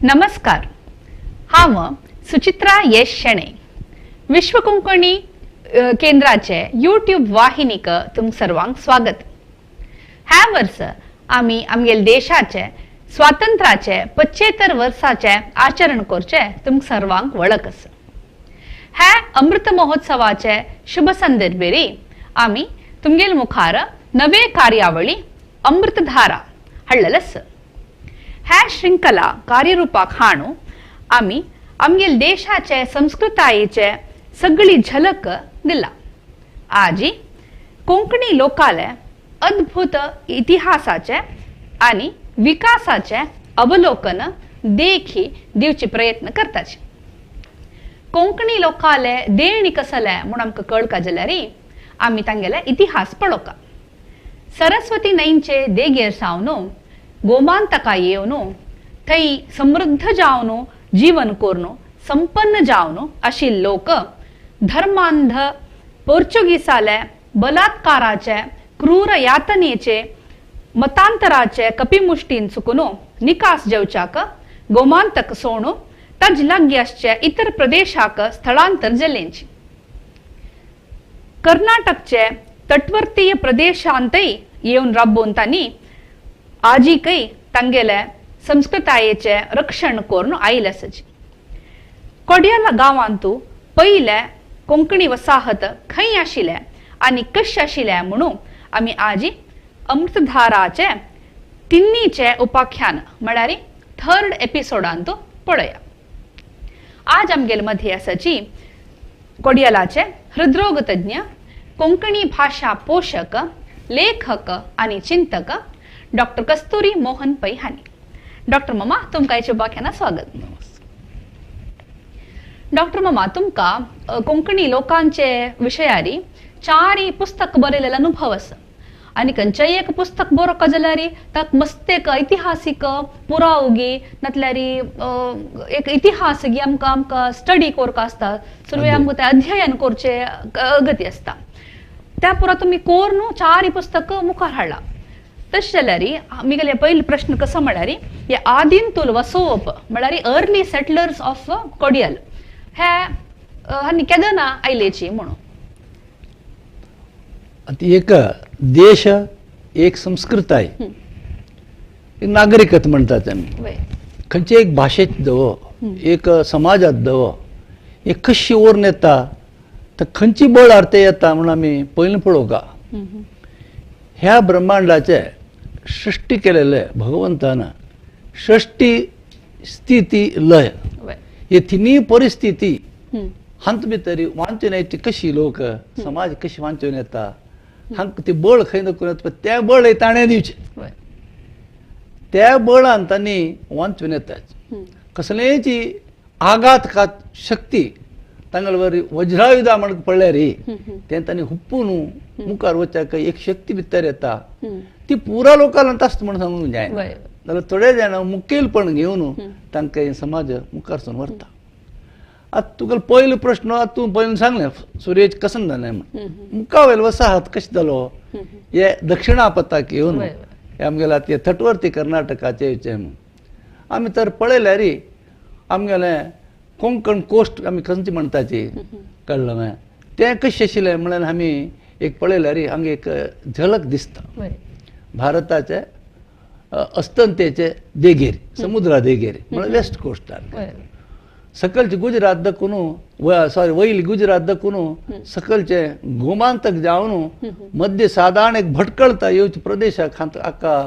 नमस्कार. हांव सुचित्रा येश शेणे, विश्व कोंकणी केंद्राचे यूट्यूब वाहिनीक तुम सर्वांक स्वागत. ह्या वर्स आमी आमगेले देशाचे स्वातंत्र्याचे 75 वर्साचे आचरण करचे तुमकां सर्वांक वळख आसा. ह्या अमृत महोत्सवाचे शुभ संदर्भेरी आमी तुमगेले मुखार नवे कार्यावळी अमृतधारा हाडलेले आसा. ह्या शृंखला कार्यरुपाक हाणू आमी आमगेले देशाचे संस्कृतायेचे सगळी झलक दिला. आजी कोंकणी लोकाले अद्भुत इतिहासाचे आनी विकासाचे अवलोकन देखी दिवचे प्रयत्न करताचे. कोंकणी लोकाले देणी कसले म्हूण आमकां कळका जाल्यार आमी तांगेले इतिहास पळोवका. सरस्वती न्हंयचे देगेर सावन गोमांतका येवन थंय समृद्ध जावन जीवन करून संपन्न जावन आशिल्ले लोक धर्मांध पोर्चुगीसाले बलात्काराचे, क्रूर यातनेचे, मतांतराचे कपिमुष्टीन चुकून निकास जेवच्याक गोमांतक सोणू ताजे लागीं आसचे इतर प्रदेशाक स्थळांतर जाल्यांची. कर्नाटकचे तटवर्तीय प्रदेशांतय येवन राबोवन तांणी आजीकय तांगेले संस्कृतायेचे रक्षण करून आयले आसाची. कोडियाला गांवांतू पयले कोंकणी वसाहत खंय आशिल्ले आनी कशें आशिल्ले म्हणून आमी आजी अमृतधाराचे तिन्नीचे उपाख्यान म्हळ्यार थर्ड एपिसोडांतू पळया. आज आमगेले मध्यें आसाची कोडियालाचे हृदरोग तज्ञ, कोंकणी भाशा पोशक, लेखक आनी चिंतक डॉक्टर कस्तुरी मोहन पै हांणी. डॉक्टर मामा, तुमकां हेच्या उपाख्यानात स्वागत. डॉक्टर मामा, तुमकां कोंकणी लोकांचे विशयारी चारी पुस्तक बरयलेले अनुभव आसा आनी खंयचेय एक पुस्तक बरोवका जाल्यार ताका मस्त एक ऐतिहासीक पुराव गी नातल्यार एक इतिहास गी आमकां आमकां स्टडी करपा आसता. सुरवेक आमकां तें अध्ययन करचें अगत्य आसता. त्या पुरा तुमी कोर न्हू चारी पुस्तक मुखार हाडला. तशें जाल्यार मिगेले पयलो प्रश्न कसो म्हळ्यार हे आदिंतूल वसोवप म्हळ्यार अर्ली सेटलर्स ऑफ कोडियल हे हांणी केदना आयलेची म्हणून? आतां एक देश, एक संस्कृताय, एक नागरिकत्व म्हणटात आमी. खंयचे एक भाशेत दवो, एक समाजात दवो, एक कशी ओरून येता तर खंयची बळार ते येता म्हूण आमी पयलीं पळोवका. ह्या ब्रह्मांडाचे सृश्टी केलेले भगवंतान सृश्टी, स्थिती, लय हे तिन्ही परिस्थिती हांत भितर वांचून येची कशी लोक समाज कशी वांचून येता, हांकां ती बळ खंय दाखोवन येता, त्या बळ ताणें दिवचें. त्या बळान तांणी वांचून येतात. कसलेंच आघात का शक्ती तांगेले वरी वज्रायुधा म्हण पडल्यार तें तांणी हुप्पून मुखार वचपाक एक शक्ती भितर येता. ती पुरा लोकांत आसता म्हण सांगूंक जायना, जाल्यार थोडे जाण मुखेलपण घेवन तांकां हे समाज मुखार सून व्हरता. आतां तुगेलो पयलो प्रश्न, आतां तूं पयलीं सांगलें सुरेश कसन जालें म्हण, मुखा वयलो वसाहत कशें जालो हे दक्षिणापथाक येवन हे आमगेले आतां तटवर्ती कर्नाटकाचे येवचें म्हूण. आमी तर पळयल्यार आमगेलें कोंकण कोस्ट आमी खंयची म्हणटाची कळ्ळें मागीर तें कशें आशिल्लें म्हणल्यार आमी एक पळयल्यार हांगा एक झलक दिसता. भारताचे अस्तंतेचे देगेर, समुद्रा देगेर म्हळ्यार वेस्ट कोस्टार सकलचे गुजरात दाखून, सॉरी वयली गुजरात दाखून सकलचे गोमांतक जावन मध्य सादारण एक भटकळता येवचे प्रदेशाक हाका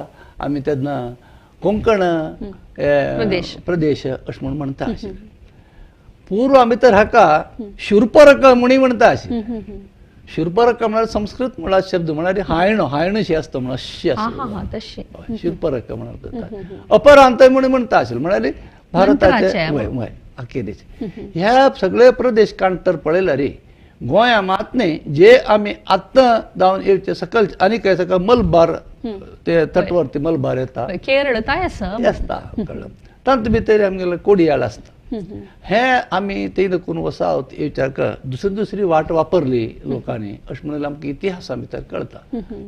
आमी तेन्ना कोंकण प्रदेश अशें म्हूण म्हणटा आशिल्ले. पूर्व आमी तर हाका शूर्परक म्हणी म्हणटा आशिल्ले. शूर्परक म्हळ्यार संस्कृत म्हळ्यार शब्द म्हळ्यार हायणो, हायणशी आसता म्हण अशी आसता शूर्परक म्हळ्यार. अपरांत म्हण म्हणटा आशिल्ले म्हळ्यार भारताचे वय वय अखेरीचे ह्या सगळे प्रदेश काण तर पळयल्यार गोंया मात न्ही जे आमी आत्तां जावन येवचे सकल आनी काय सकल मलबार ते तटवर्ती मलबार येता, केरळ आसता, कळ्ळें. तातूंत भितर आमगेलो कोडियाळ आसता. हे आमी ते देखून वसाहत येवच्याक दुसरी दुसरी वाट वापरली लोकांनी अशें म्हणून आमकां इतिहासा भितर कळटा.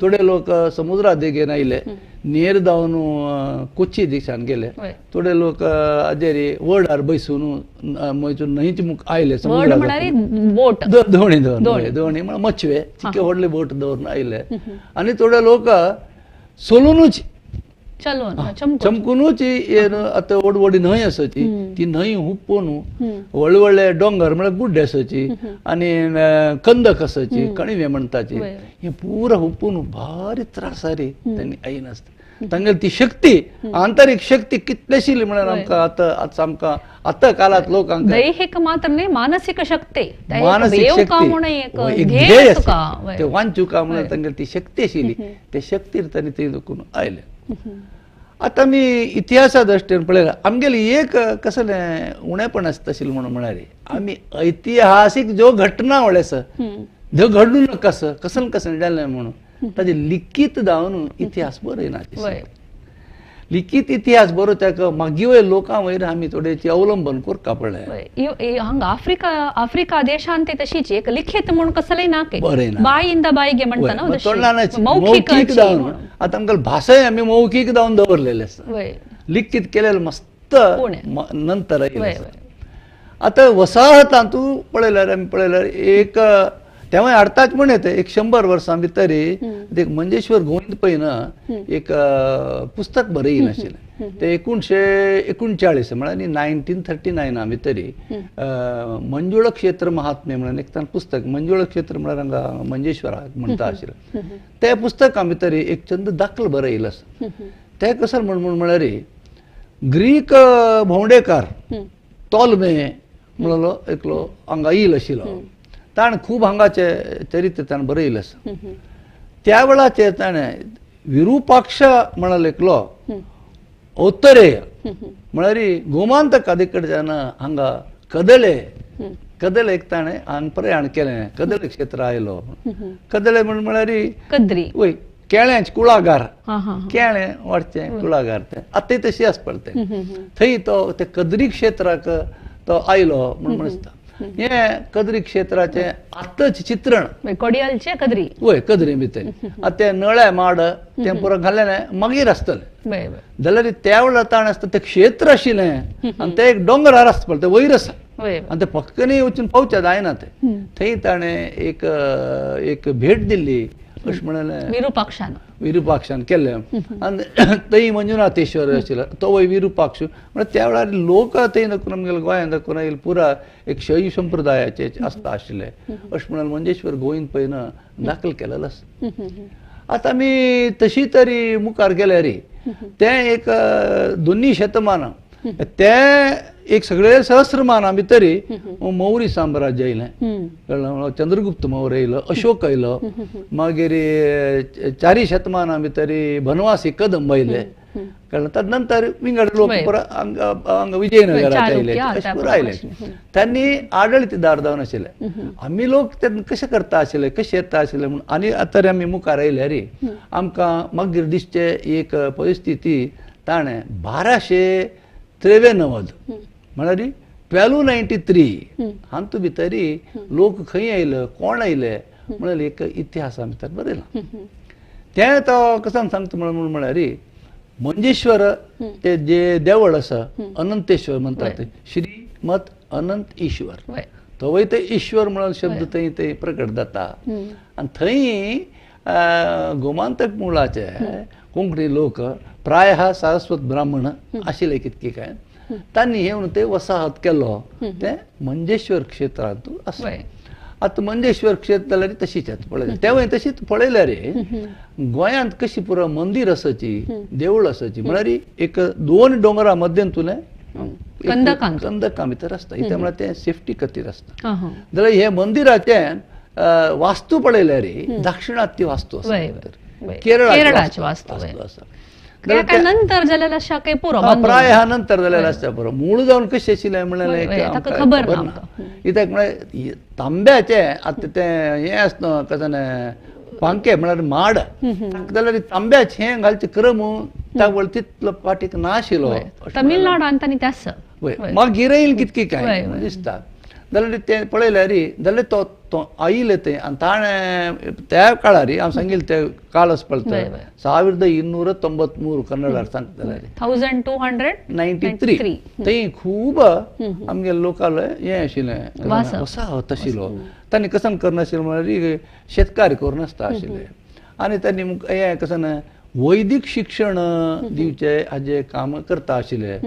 थोडे लोक समुद्रा देगेन आयले, नेर जावन कोची दिशान गेले, थोडे लोक अजेरी वडार बैसून न्हंयच मुख आयले, बोट दोणी दोणी दोणी म्हळ्यार मचवे चिके व्हडले बोट दवरून आयले, आनी थोडे लोक सोलुनूच चमकुनूच आतां व्हड व्हडली न्हंय आसाची ती न्हंय हुपून व्हडले व्हडले डोंगर म्हळ्यार गुड्डे आसाची आनी कंदक आसाची कणवे म्हणटाची, हे पुरा हुपून भारी त्रासारी तांणी आयनासता. तांगेली ती शक्ती आंतरीक शक्ती कितलेशी म्हळ्यार आमकां आतां आतां आमकां आतां काळांत लोकांक दैहिक मात्र न्ही मानसीक शक्ती, मानसीक शक्ती एक ध्येय आसा ते वांचुका म्हणून तांगेली ती शक्ती आशिल्ली, ते शक्तीर तांणी ते दुखून आयले. आतां आमी इतिहासा दृश्टीन पळयल्यार आमगेली एक कसलें उणेपण आसता आशिल्लें म्हणून म्हळ्यार आमी ऐतिहासीक ज्यो घटना व्हडले आसा ज्यो घडणूक आसा कसलें कसलें जालें म्हणून ताजें लिखीत जावन इतिहास बरयना. लिखीत इतिहास बरोवच्याक मागीर लोकां वयर आमी थोडेचे अवलंबन करता पडलें. हांगा आफ्रिका आफ्रिका देशांत ते तशीच एक लिखीत म्हूण कसलें ना बाय इन the बाय गे म्हणटा ना, मौखीक जावन आतां आमकां भासाय आमी मौखीक जावन दवरलेले आसा, लिखीत केलेले मस्त नंतर आयिल्लें. आतां वसाहतांतू पळयल्यार आमी पळयल्यार एक तेव्हा हाडटाच म्हण येता एक 100 वर्सां भितर एक मंजेश्वर गोविंद पै ना एक पुस्तक बरयलें आशिल्लें, ते 1939 म्हळ्यार 1939 भितर मंजुळ क्षेत्र महात्म्य म्हणून एक ताणें पुस्तक, मंजुळ क्षेत्र म्हळ्यार हांगा मंजेश्वराक म्हणटा आशिल्लें, त्या पुस्तका भितर एक चंद दाखल बरयलें आसा. तें कसो म्हण म्हळ्यार ग्रीक भोंवडेकार तोलमे म्हणलो एकलो हांगा येयल आशिल्लो, ताणें खूब हांगाचे चरित्र ताणें बरयलें आसा. त्या वेळाचेर ताणें विरुपाक्ष म्हणालो एकलो औत्तरेय म्हळ्यार गोमांतक कडच्यान हांगा कदळे कदळे एक ताणें हांगा प्रयाण केलें, कदळे क्षेत्र आयलो. कदळे म्हण म्हळ्यार कद्री वय केळ्यांचे कुळागार, केळें वाडचें कुळागार तें आतां तशी आसता तें, थंय तो ते कद्री क्षेत्राक तो आयलो म्हण दिसता. हे कद्री क्षेत्राचें आतांच चित्रण कोडियालचे कद्री वय कद्री भितर आतां ते नळे माड तें पुरो घाल्लें मागीर आसतलें जाल्यार त्या वेळार ताणें आसता तें क्षेत्र आशिल्लें आनी तें एक दोंगरार आसता पळय तें वयर आसा आनी तें पक्कनी वचून पावचें जायना तें, थंय ताणें एक एक भेट दिल्ली अशें म्हणलें विरुपाक्षान, विरुपाक्षान केल्लें. आनी थंय मंजुनाथेश्वर आशिल्लो तो वय विरुपाक्ष म्हळ्यार त्या वेळार लोक थंय दाखोवन आमगेले गोंयांत दाखोवन आयले पुरा एक शैव संप्रदायाचे आसता आशिल्ले अशें म्हणून मंजेश्वर गोविंद पैन दाखल केलेलो आसा. आतां आमी तशी तरी मुखार गेल्यार तें एक दोनी शतमानां तें एक सगळे सहस्रमाना भितर मौर्य साम्राज्य आयलें, कळ्ळें, चंद्रगुप्त मौर्य आयलो, अशोक आयलो, मागीर 4 शतमाना भितर बनवासी कदंब आयले, कळ्ळें. तद नंतर विंगड लोक हांगा विजयनगराचे आयले, अशें पुरो आयले. तांणी आडळीतदार जावन आशिल्ले. आमी लोक तेन्ना कशें करता आशिल्ले कशें येता आशिल्ले म्हूण आनी आतां आमी मुखार आयल्यार आमकां मागीर दिसचे एक परिस्थिती ताणें 1293 म्हळ्यार 1293 हातूंत भितर लोक खंय आयले कोण आयले म्हळ्यार एक इतिहासा भितर बरयला. तें तो कसो सांगता म्हणून म्हळ्यार मंजेश्वर ते जे देवळ आसा अनंतेश्वर म्हणटात ते श्रीमत अनंत ईश्वर, तो वय ते ईश्वर म्हणून शब्द थंय ते प्रकट जाता. आनी थंय गोमांतक मुळाचे कोंकणी लोक प्रायः सारस्वत ब्राह्मण आशिल्ले कितके काय तांणी येवन ते वसाहत केलो तें मंजेश्वर क्षेत्रांत आसा. आतां मंजेश्वर क्षेत्र जाल्यार तशीच आतां पळयल्यार तेंवूय तशीच पळयल्यार गोंयांत कशी पुरो मंदीर आसाची देवूळ आसाची म्हळ्यार एक 2 दोंगरा मध्यंतुलें कंदकां भितर आसता, इत्याक म्हळ्यार तें सेफ्टी खातीर आसता. जाल्यार हे मंदिराचें वास्तू पळयल्यार दाक्षिणात्य वास्तू आसा, केरळाची वास्तू आसा. नंतर जालेलें आसा काय पुरो प्राय नंतर जालेलें आसता पुरो मूळ जावन कशें आशिल्लें म्हणलें खबर ना. कित्याक म्हळ्यार तांब्याचें आतां तें हें आसता कशें पांखे म्हळ्यार माड जाल्यार तांब्याचें हें घालचें क्रम त्या वेळ तितलो पाटीक नाशिल्लो तमिळनाडांत आनी त्यास वय मागीर येयल कितकी काय दिसता जाल्यार तें पळयल्यार जाल्यार तो तो आयिल्ले तें आनी ताणें त्या काळार हांव सांगिल्लें ते काळ पळयता 1293 कन्नडार सांगता जाल्यार 1293 थंय खूब आमगे लोकांले हें आशिल्लें वसाहत आशिल्लो. तांणी कसं करनाशिल्लें म्हळ्यार शेतकार करून आसता आशिल्ले आनी तांणी हें कसं वैदीक शिक्षण दिवचें हाजें काम करता आशिल्ले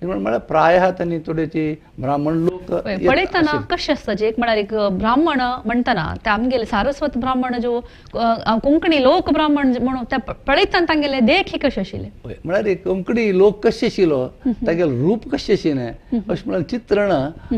म्हळ्यार प्रायः तांणी थोडेची ब्राह्मण लोक पळयतना कशें आसता जे एक म्हळ्यार एक ब्राह्मण म्हणटना ते आमगेले सारस्वत ब्राह्मण जो कोंकणी लोक ब्राह्मण म्हणून ते पळयतना तांगेले देख ही कशें आशिल्लें म्हळ्यार कोंकणी लोक कशें आशिल्लो तागेलें रूप कशें आशिल्लें अशें म्हळ्यार चित्रण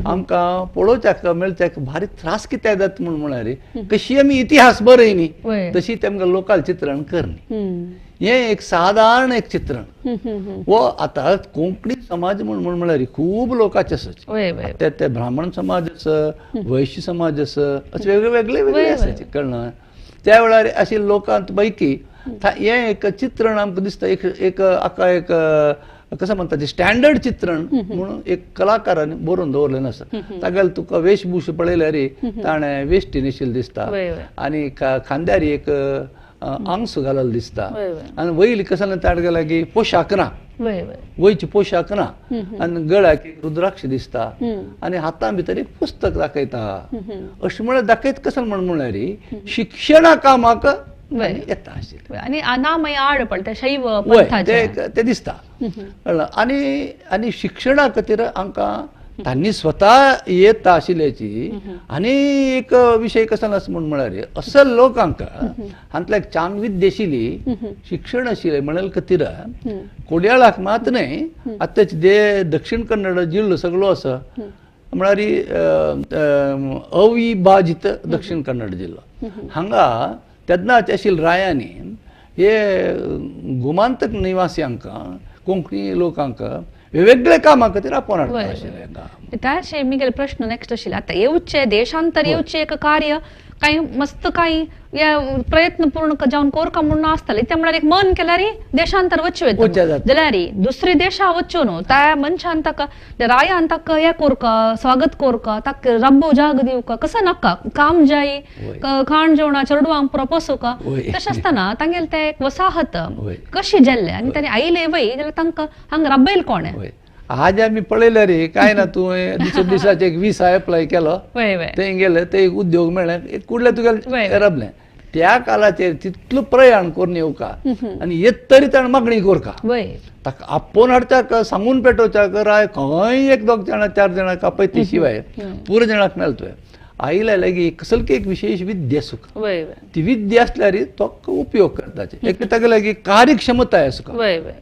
आमकां पळोवच्याक मेळच्याक भारी त्रास कित्याक जाता म्हूण म्हळ्यार कशी आमी इतिहास बरयनी तशी तेमकां लोकांक चित्रण करनी हें एक सादारण एक चित्रण वो आतां कोंकणी समाज म्हूण म्हळ्यार खूब लोकांचे आसा ते ते ब्राह्मण समाज आसा वैश्य समाज आसा अशे वेगळे वेगळे वेगळे आसा कळना त्या वेळार अशे लोकांत पैकी हें एक चित्रण आमकां दिसता एक एक आका एक कसं म्हणटा ते स्टँडर्ड चित्रण म्हणून एक कलाकारांनी बरोवन दवरलें आसा. तागेले तुका वेशभूषा पळयल्यार ताणें वेश्टी न्हेशिल्लें दिसता आनी खांद्यार एक आंगस घालल दिसता आनी वयली कसं ताणें लागीं पोशाक ना वयची पोशाक ना आनी गळ्याक एक रुद्राक्ष दिसता आनी हाता भितर एक पुस्तक दाखयता अशें म्हळ्यार दाखयत कसं म्हण म्हळ्यार शिक्षणा कामाक येता आशिल्लें आनी अनामय आड पडटा शैव पंथाचें ते दिसता आनी आनी शिक्षणा खातीर आमकां तांणी स्वता येता आशिल्ल्याची आनी एक विशय कसो आसा म्हूण म्हळ्यार असल लोकांक हांतल्या एक चांगविद्या आशिल्ली शिक्षण आशिल्लें म्हणले खातीर कोडयाळाक मात न्हय आतांचे दे दक्षिण कन्नड जिल्लो सगळो आसा म्हळ्यार अविभाजीत दक्षिण कन्नड जिल्लो हांगा तेन्नाच आशिल्ल्या रायांनी हे गोमांतक निवासियांक कोंकणी लोकांक वेगवेगळे कामा खातीर आपोवन हाडटा आशिल्लें. त्याशे मिगेले प्रश्न नेक्स्ट आशिल्ले आतां येवचे देशांतर येवचे एक कार्य कांय मस्त कांय प्रयत्न पूर्ण जावन कोरका म्हणून आसताले ते म्हळ्यार एक मन केल्यार देशांतर वच्चें वयता जाल्यार दुसरे देशा वच्चो न्हू त्या मनशान ताका रायान ताका हें कोरका स्वागत कोरका ताका रब्बो जाग दिवका कसो नाका काम जाय खाण जेवणा चेडवांक पुरो पोसोवका तशें आसतना तांगेले ते एक वसाहत कशी जाल्ले आनी तांणी आयले वय जाल्यार तांकां हांगा रब्बयल कोणें आज आमी पळयल्यार रे काय ना तुवें दुसऱ्या दिसाचे एक विसा एप्लाय केलो थंय गेले ते एक उद्योग मेळ्ळे कुडले तुगे रबलें त्या काळाचेर तितलो प्रयाण करून येवका आनी येत तरी ताणें मागणी करका ताका आपोवन हाडच्याक सांगून पेटोवच्याक राय खंय एक दोग जाणां चार जाणांक आपयते शिवाय पुरो जाणांक मेळटा तुवें आयल्या लागीं कसलकी एक विशेश विद्या आसूंक ती विद्या आसल्यार तो उपयोग करताचे एक ताका लागीं कार्यक्षमताय आसूंक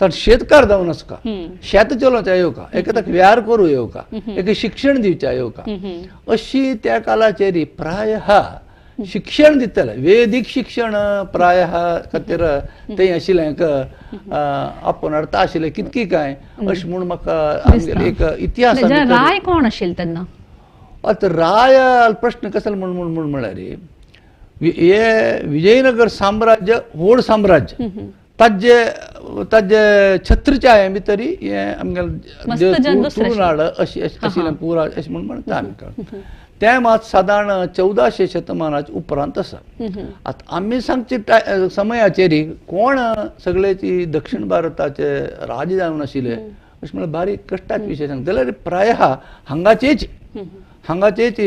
तर शेतकार जावन आसूंक शेत चलोवच्या येवका एक ताका व्यार करूं येवका एक शिक्षण दिवच्या येवका अशी त्या काळाचेर प्रायः शिक्षण दितले वेदीक शिक्षण प्रायः खातीर तें आशिल्लें आपोवन हाडटा आशिल्लें कितकी काय अशें म्हूण म्हाका एक इतिहास. राय कोण आशिल्ले तेन्ना? आतां राय प्रश्न कसलो म्हूण म्हूण म्हळ्यार हे विजयनगर साम्राज्य व्हड साम्राज्य ताजे ताजे छत्रछाये भितर हें आमगेलें तुळुनाड अशी आशिल्लें पुरा अशें म्हूण म्हणटा आमकां तें मात सादारण 1400 शतमानाच्या उपरांत आसा. आतां आमी सांगचे समयाचेर कोण सगळेची दक्षिण भारताचे राज जावन आशिल्ले अशें म्हळ्यार बारीक कश्टाचे विशय सांगता जाल्यार प्रायः हांगाचेच हांगाचेच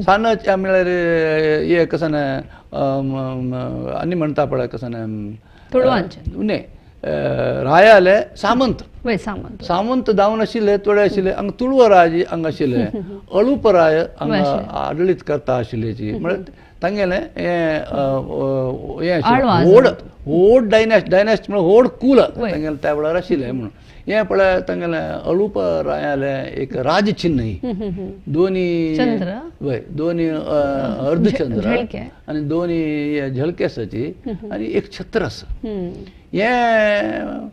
सानच म्हळ्यार हे कसं आनी म्हणटा पळय कसं न्ही रायाले सामंत सामंत जावन आशिल्ले थोडे आशिल्ले हांगा तुळव राज हांगा आशिल्ले अळूप राय हांगा आडळीत करता आशिल्ल्याची म्हळ्यार तांगेलें हें हें व्हड व्हड डायनॅस्ट डायनॅस्ट म्हळ्यार व्हड कूल तांगेलें त्या वेळार आशिल्लें म्हणून हें पळय तांगेलें अळूप रायालें एक राजचिन्न ही दोनी वय दोनी अर्धचंद्र आनी दोनी झलके आसाची आनी एक छत्र आसा. हें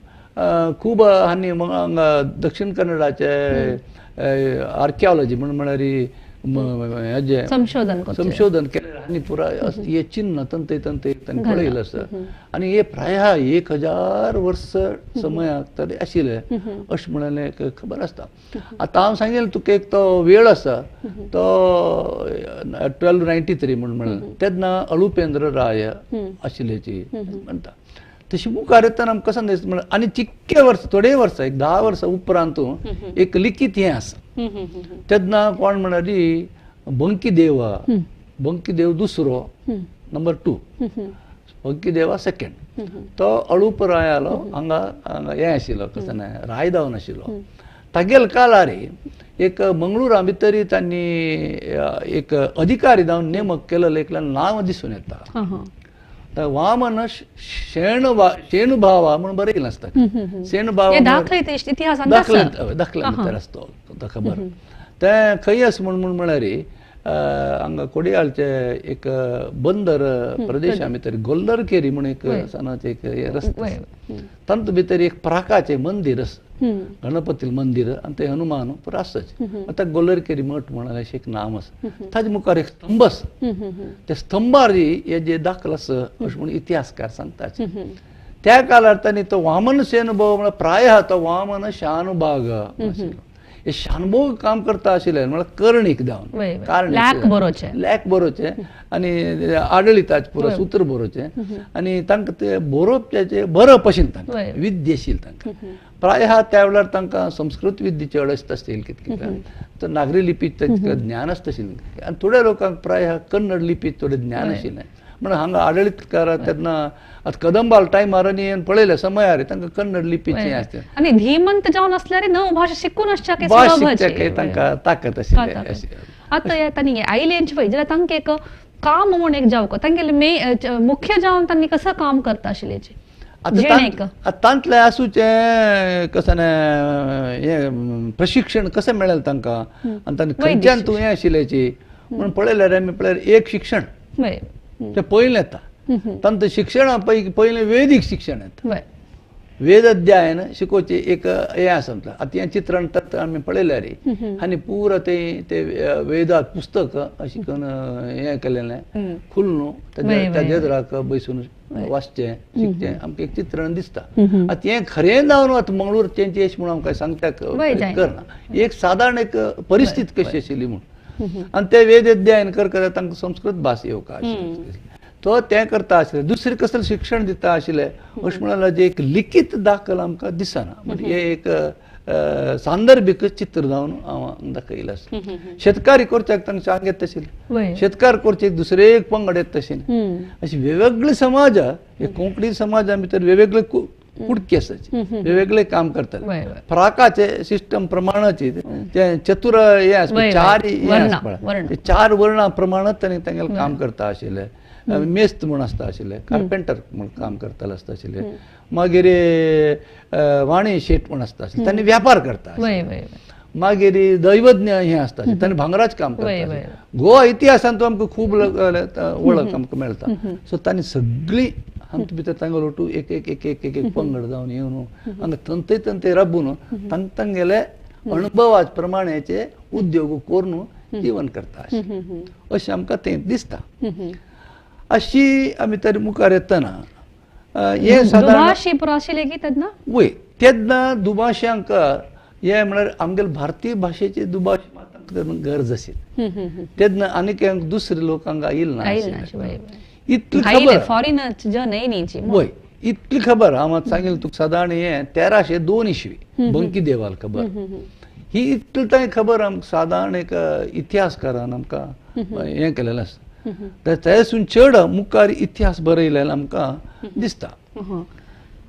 खूब आनी हांगा दक्षिण कन्नडाचे आर्किओलॉजी म्हूण म्हळ्यार हेजें संशोधन केलें आनी पुराय हे चिन्ह तंते तंते तांणी पळयलें आसा आनी हे प्राय 1000 वर्स समयाक तरी आशिल्ले अशें म्हणलें एक खबर आसता. आतां हांव सांगेल तुका एक तो वेळ आसा तो 1293 म्हूण म्हणलें तेन्ना अळुपेंद्र राय आशिल्ल्याची म्हणटा. तशी मुखार येतना आमकां कसो दिसता म्हणल्यार आनी चिक्के वर्स थोडे वर्सां एक 10 वर्सां उपरांत एक लिखीत हें आसा तेन्ना कोण म्हणल्यार बंकीदेवा, बंकीदेव दुसरो नंबर 2, बंकीदेवा सेकंड, तो अळूप रायालो हांगा हांगा हें आशिल्लो कसो ना राय जावन आशिल्लो. तागेल काळार एक मंगळुरा भितर तांणी एक अधिकारी जावन नेमक केलेलें एकल्यान नांव दिसून येता वामन शेणुभावा म्हणून बरयलें आसता. शेणुभावा दाखले भितर आसता तो खबर तें खंय आसा म्हूण म्हूण म्हळ्यार हांगा कोडियाळचे एक बंदर प्रदेशा भितर गोल्लरकेरी म्हूण एक सणाचें एक रस्तो तातूंत भितर एक प्राकाचें मंदीर आसा, गणपती मंदीर आनी तें हनुमान पुरो आसाच. आतां गोल्लरकेरी मठ म्हणून अशें एक नांव आसा. ताजे मुखार एक स्तंभ आसा, त्या स्तंभार हे जे दाखल आसा अशें म्हूण इतिहासकार सांगता. त्या काळार तांणी तो वामन शेणुभाव म्हळ्यार प्राय तो वामन शानुभाग आशिल्लो. हे शानभोग काम करता आशिल्ले म्हळ्यार करणीक जावन लॅक बरोवचें आनी आडळिताचें पुरो सूत्र बरोवचें आनी तांकां ते बरोवपाचें बरप आशिल्लें तांकां विद्या आशिल्ली तांकां. प्राय त्या वेळार तांकां संस्कृत विद्या चड आसता आशिल्ली कितें कितें तर नागरी लिपीत तांकां ज्ञान आसता आशिल्लें आनी थोड्या लोकांक प्राय कन्नड लिपीत थोडें ज्ञान आशिल्लें. म्हणून हांगा आडळीतकार तेन्ना आतां कदंबाल टायमार आनी पळयलें समयार तांकां कन्नड लिपीचें आसता आनी धीमंत जावन आसल्यार नव भाशा शिकून आसच्या भास शिकच्या तांकां ताकद आशिल्ली. आतां तांणी आयलेंच पळय जाल्यार तांकां एक काम म्हूण एक जावं तांगेलें मुख्य जावन तांणी कसं काम करता आशिल्लें. आतां तांतलें आसूचें कसं हें प्रशिक्षण कशें मेळ्ळें तांकां आनी तांणी खंयच्यान तूं हें आशिल्ल्याची म्हणून पळयल्यार आमी पळयल्यार एक शिक्षण तें पयलें येता. तांतूं शिक्षणा पयलें वेदीक शिक्षण येता, वेद अध्यायन शिकोवचें एक हें आसा. आतां हें चित्रण तत् आमी पळयल्यार आनी पुरा तें ते वेदा पुस्तक अशें करून हें केलेलें खुल्नु ताजे एदराक बसून वाचचें शिकचें आमकां एक चित्रण दिसता. आतां हें खरें जावन आतां मंगळूर तेंचें अशें म्हणून आमकां सांगता करना, एक सादारण एक परिस्थिती कशी आशिल्ली म्हूण. आनी ते वेद अध्ययन करता तांकां संस्कृत भास येवका आशिल्ली तो तें करता आशिल्लें. दुसरें कसलें शिक्षण दिता आशिल्लें अशें म्हणल्यार जें एक लिखीत दाखल आमकां दिसना, म्हणजे हें एक सांदर्भीक चित्र जावन हांव दाखयलें आसा. शेतकारी करच्याक तांकां सांग येता आशिल्लें, शेतकार करचे दुसरे एक पंगड येता आशिल्लें. अशे वेगवेगळे समाज हे कोंकणी समाजा भितर वेगवेगळे कुडके आसाचे वेगवेगळे काम करताले. फ्राकाचे सिस्टम प्रमाणाचे ते चतुर हे आसता चार हे चार वर्णा प्रमाणात तांणी तांगेलें काम करता आशिल्लें. मेस्त म्हूण आसता आशिल्ले, कार्पेंटर म्हूण काम करताले आसता आशिल्ले, मागीर वाणी शेट म्हूण आसता आशिल्ले, तांणी व्यापार करता, मागीर दैवज्ञ हें आसता आशिल्लें, तांणी भांगराचें काम करता. गोवा इतिहासांत आमकां खूब वळख आमकां मेळटा. सो तांणी सगळीं आमचे भितर तांगेलो टू एक एक एक एक एक पंगड जावन येवन हांगा तंते तंते राबून तांकां तांगेले अणभवा प्रमाणाचे उद्योग करून जीवन करता अशें आमकां तें दिसता. अशी आमी तरी मुखार येतना हें सादारण तेन्ना वय तेन्ना दुभाश्यांक हें म्हळ्यार आमगेले भारतीय भाशेचे दुभाश मात गरज आशिल्ली तेन्ना आनीक दुसरे लोक हांगा येयल ना इतली खबर वय इतली खबर हांव सांगेल तुका सादारण हें 1302 इसवी बंकी देवाल खबर ही इतली तांकां खबर आमकां सादारण एक इतिहासकारान आमकां हें केलेलें आसा. तेसून चड मुखार इतिहास बरयलेलो आमकां दिसता.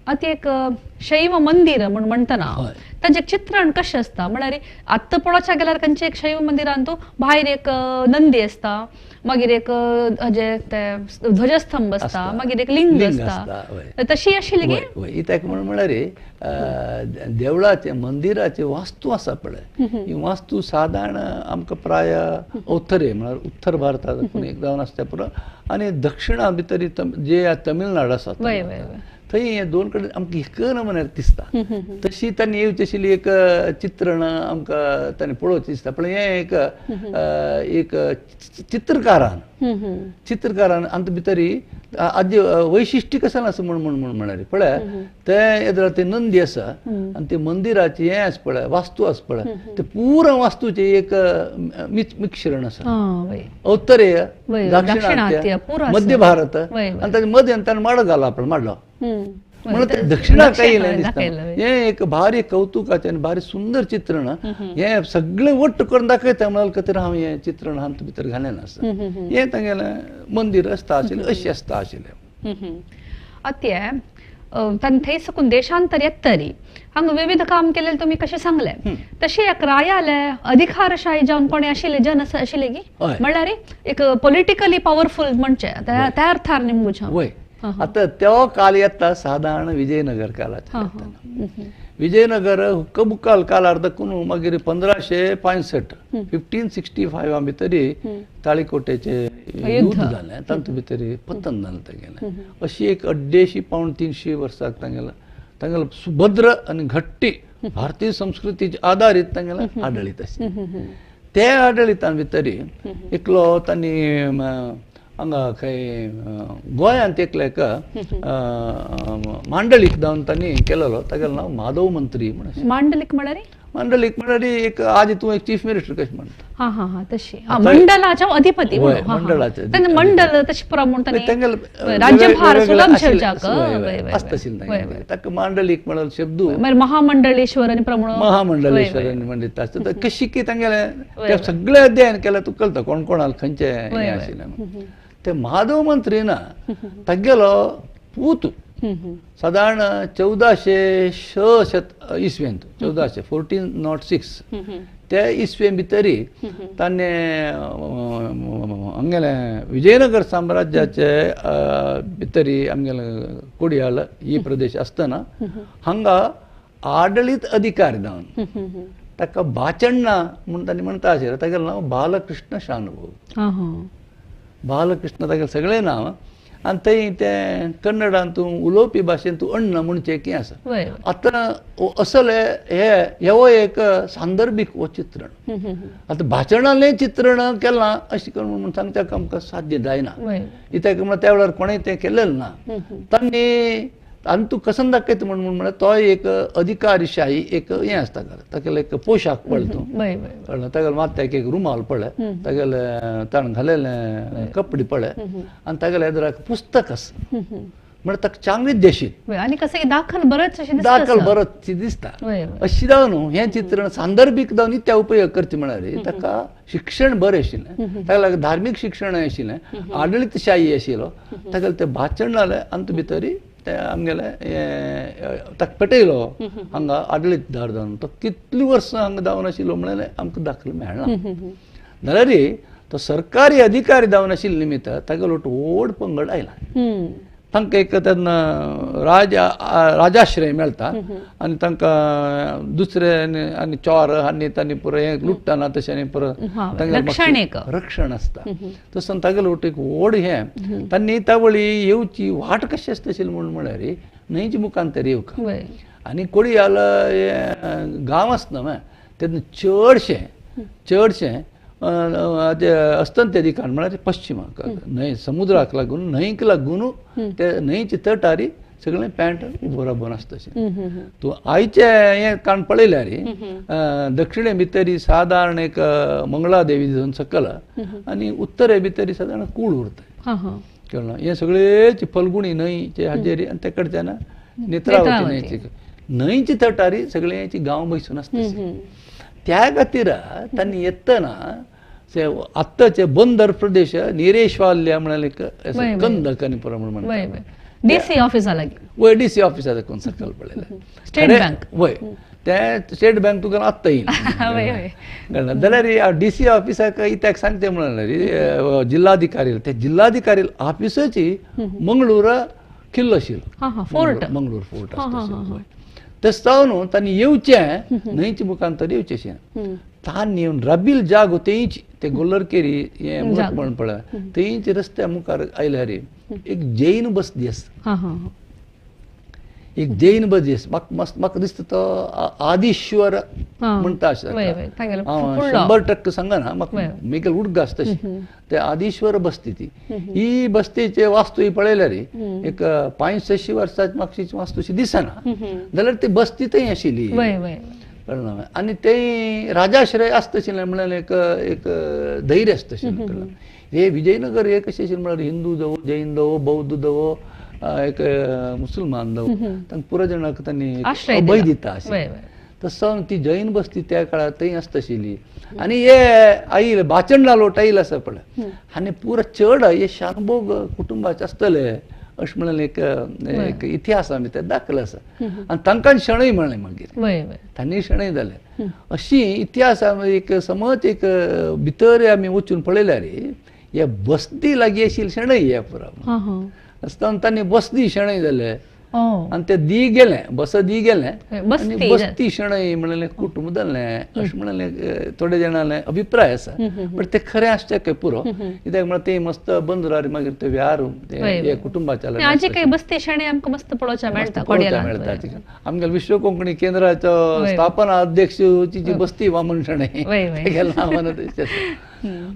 आतां एक शैव मंदिर म्हूण म्हणटना तांचें चित्रण कशें आसता म्हळ्यार आत्तां पळोवच्या गेल्यार खंयचें एक शैव मंदिरान तूं भायर एक नंदी आसता, मागीर एक हेजें तें ध्वजस्तंभ आसता, मागीर एक लिंग आसता, तशी आशिल्ली की कित्याक म्हूण म्हळ्यार देवळाचें मंदिराचें वास्तू आसा पळय ही वास्तू सादारण आमकां प्राय उत्तरे म्हळ्यार उत्तर भारतांत एक जावन आसता पुरो आनी दक्षिणा भितर जे तमिळनाड आसा थंय हे दोन कडेन आमकां एक नमुन्यार दिसता. तशी तांणी येवची आशिल्ली एक चित्रण आमकां तांणी पळोवचें दिसता. पण हें एक एक चित्रकारान चित्रकारान आमचे भितरी आद्य वैशिश्ट्य कशें आसा म्हण म्हण म्हण म्हळ्यार पळय तें येदोळ तें नंदी आसा आनी ते मंदिराची हें आसा पळय वास्तू आसा पळय ते पुरा वास्तूचें एक मिश्रण आसा. उत्तरेय दाक्षिणात्य मध्य भारत आनी ताजे मदें ताणें माडो घाला आपलो माडलो म्हणून ते दक्षिणाक येयलें दिसता. हें एक भारी कौतुकाचें आनी भारी सुंदर चित्रण हें सगळें वट्ट करून दाखयता म्हणून खातीर हांव हें चित्रण हांव भितर घालें आसा. हें तांगेलें मंदीर आसता आशिल्लें अशें आसता आशिल्लें. आतां तांणी थंय साकून देशांतर येतरी हांगा विविध काम केलें तुमी कशें सांगलें तशें एक रायाले अधिकारशाही जावन कोणें आशिल्ले जन आशिल्ले की म्हणल्यार एक पॉलिटिकली पावरफूल म्हणचे त्या अर्थार निमगुच्या. वय आतां तो काल येता सादारण विजयनगर कालाचेर. विजयनगर हुक्कबुक्काल कालार दाखून मागीर 1565 1565 भितरी ताळीकोटेचे युद्ध जालें तातूंत भितरी पतन जालें तागेलें. अशी एक 250 275 वर्साक तांगेलो तांगेलो सुभद्र आनी घट्टी भारतीय संस्कृतीचे आदारीत तांगेलें आडळीत आशिल्लें. ते आडळीतान भितरी एकलो तांणी हांगा खंय गोंयांत एकलो एक मांडलीक जावन तांणी केलेलो तागेलें नांव माधव मंत्री म्हण. मांडलीक म्हळ्यार मांडलीक म्हळ्यार एक आज तूं एक चीफ मिनिस्टर कशें म्हणटा. हा हा तशी मंडळाचे अधिपती मंडळाचे मंडळ तशें पुरो म्हण राज्यभार आसता आशिल्लें ताका मांडलीक म्हणल्यार शब्द महामंडळेश्वर आनी प्रमाण महामंडळेश्वर म्हणटा आसता. कशी की तांगेलें सगळें अध्ययन केलें तुका कळटा कोण कोणाक खंयचें हें आशिल्लें. ते माधव मंत्री ना तागेलो पूत सादारण 1406 इसवेंत 1406 त्या इसवे भितरी ताणें आमगेलें विजयनगर साम्राज्याचे भितरी आमगेलें कोडियाल ही प्रदेश आसतना हांगा आडळीत अधिकार जावन ताका बाचण्णा म्हूण तांणी म्हणटा आशिल्लें. तागेलें नांव बालकृष्ण शानभोग. बालकृष्ण तागेलें सगळें नांव आनी थंय तें कन्नडान तूं उलोवपी भाशेन तूं अण्ण म्हणचें कितें आसा. आतां असले हे हेवो एक सांदर्भीक हो चित्रण. आतां भाशणालें चित्रण केलां अशें करून म्हूण सांगच्याक आमकां साध्य जायना कित्याक म्हळ्यार त्या वेळार कोणें तें केलेलें ना. तांणी आनी तूं कसन दाखयता म्हण म्हळ्यार तो एक अधिकारशाही एक हें आसता तागेलें एक पोशाक पळय तूं कळ्ळें तागेलें माथ्याक एक रुमाल पळय तागेलें ताणें घालेलें कपडे पळय आनी तागेलें येदराक पुस्तक आसा म्हळ्यार ताका चांगलीच देशी आनी कशें दाखल बरेच दाखल बरोच दिसता. अशें जावन न्हू हें चित्रण सांदर्भीक जावन इत्या उपयोग करचें म्हळ्यार ताका शिक्षण बरें आशिल्लें ताका लागून धार्मीक शिक्षण आशिल्लें आडळीतशाही आशिल्लो तागेलें तें भाशण जालें आनी भितरी ते आमगेले ताका पेटयलो हांगा आडळीतदार जावन तो कितलीं वर्सां हांगा जावन आशिल्लो म्हणल्यार आमकां दाखल मेळना. जाल्यार तो सरकारी अधिकारी जावन आशिल्ले निमित्त तागेलो व्हड पंगड आयला. तांकां एक तेन्ना राजाश्रय मेळटा आनी तांकां दुसरे आनी चोर आनी तांणी पुरो हें लुट्टना तशें आनी परत तांकां रक्षण आसता. तसो तागेलो एक व्हड हें तांणी त्या वळी येवची वाट कशी आसता आशिल्ली म्हूण म्हळ्यार न्हंयच्या मुखांतर येवका आनी कोडियाल गांव आसना न्हय तेन्ना चडशें चडशें अस्तंत दिकान म्हळ्यार पश्चिमाक न्हंय समुद्राक लागून न्हंयक लागून ते न्हंयचे तटारी सगळें पॅन्ट उबो राबोवन आसता अशें. तूं आयचें हें काण पळयल्यार दक्षिणे भितरी सादारण एक मंगळादेवी जावन सकल आनी उत्तरे भितरी सादारण कूळ उरता कळ्ळें. हें सगळेच फल्गुणी न्हंयचे हाजेर आनी ते कडच्यान नेत्रावती न्हंयचे न्हंयचे तटारी सगळ्यांची गांव बैसून आसता. त्या खातीर तांणी येतना आत्ताचे बंदर प्रदेश निरेशवाल्या म्हळ्यार एक कंदक आनी पुरो म्हण म्हणटा डीसी ऑफिसा लागीं. वय डीसी ऑफिसा देखून सकयल पळयलें स्टेट बँक. वय ते स्टेट बँक तुका आत्तां येईल जाल्यार डीसी ऑफिसाक कित्याक सांगचें म्हणल्यार जिल्हाधिकारी ते जिल्हाधिकारी ऑफिसाची मंगळूर किल्लो आशिल्लो फोर्ट मंगळूर फोर्ट आसता. तशें जावन तांणी येवचें न्हंयच्या मुखांतर येवचें तांणी येवन रबील जागो तेंच ते गोल्लरकेरी हें मठ म्हण पळय थंयच रस्त्या मुखार आयल्यार एक जैन बसदी आसता. एक जैन बदी म्हाका मस्त म्हाका दिसता तो आदिश्वर म्हणटा अशें, 100% सांगना म्हाका, मेगेल उडगास तशी ते आदिश्वर बस्ती ती. ही बस्तीचे वास्तू ही पळयल्यार एक 500-600 वर्सां मागशीची वास्तू अशी दिसना, जाल्यार ती बस्ती थंय आशिल्ली. कळना आनी ते राजाश्रय आसता आशिल्लें म्हणल्यार एक एक धैर्य आसता आशिल्लें. हे विजयनगर हे कशें आशिल्लें म्हळ्यार हिंदू जावं, जैन जावं, बौद्ध जावं, एक मुसलमान जावं, तांकां पुरो जाणांक तांणी अभय दिता आशिल्लें. तसो ती जैन बस्ती त्या काळार थंय आसता आशिल्ली. आनी हे आयल बाचंडा लोट आयल आसा पळय, आनी पुरो चड हे शानभोग कुटुंबाचे आसतले अशें म्हणलें एक एक इतिहास आमी ते दाखयलो आसा. आनी तांकां शणै म्हणलें मागीर, तांणी शणै जालें. अशी इतिहास एक समज एक भितर आमी वचून पळयल्यार हे बस्ती लागीं आशिल्ली शणै हे पुरो आसतना तांणी बस्ती शणै जाले आनी ते दी गेलें, बस दी गेलें आनी बस्ती शणै म्हणलें कुटुंब जालें अशें म्हणलें थोडे जाणांले अभिप्राय आसा. बट ते खरें आसचें काय पुरो, कित्याक म्हळ्यार ते मस्त बंदरार मागीर ते व्यार ते कुटुंबाच्या बस्ती शणै आमकां मस्त पळोवचें मेळटा. मेळटा आमगेले विश्व कोंकणी केंद्राचो स्थापना अध्यक्ष जी बस्ती वामन शणै नांवान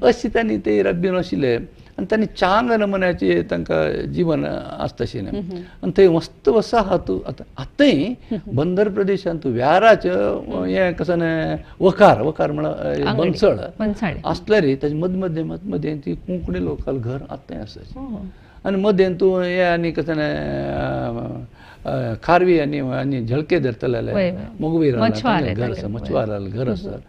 अशी तांणी ते रब्बीन आशिल्ले. आनी तांणी चांग नमुन्याचे तांकां जीवन आसता आशिल्लें. आनी थंय मस्त वसाहत आतां आतांय बंदर प्रदेशांत व्याराचें हें कसं वकार वकार म्हळ्यार बनसळ आसल्यार ताजे मदीं मदीं मदीं मदीं ती कोंकणी लोकाल घर आतांय आसा. आनी मदें तूं हें आनी कसं खारवी आनी आनी झळके धरतले मोगवीर घर आसा, मछवाराल घर आसा.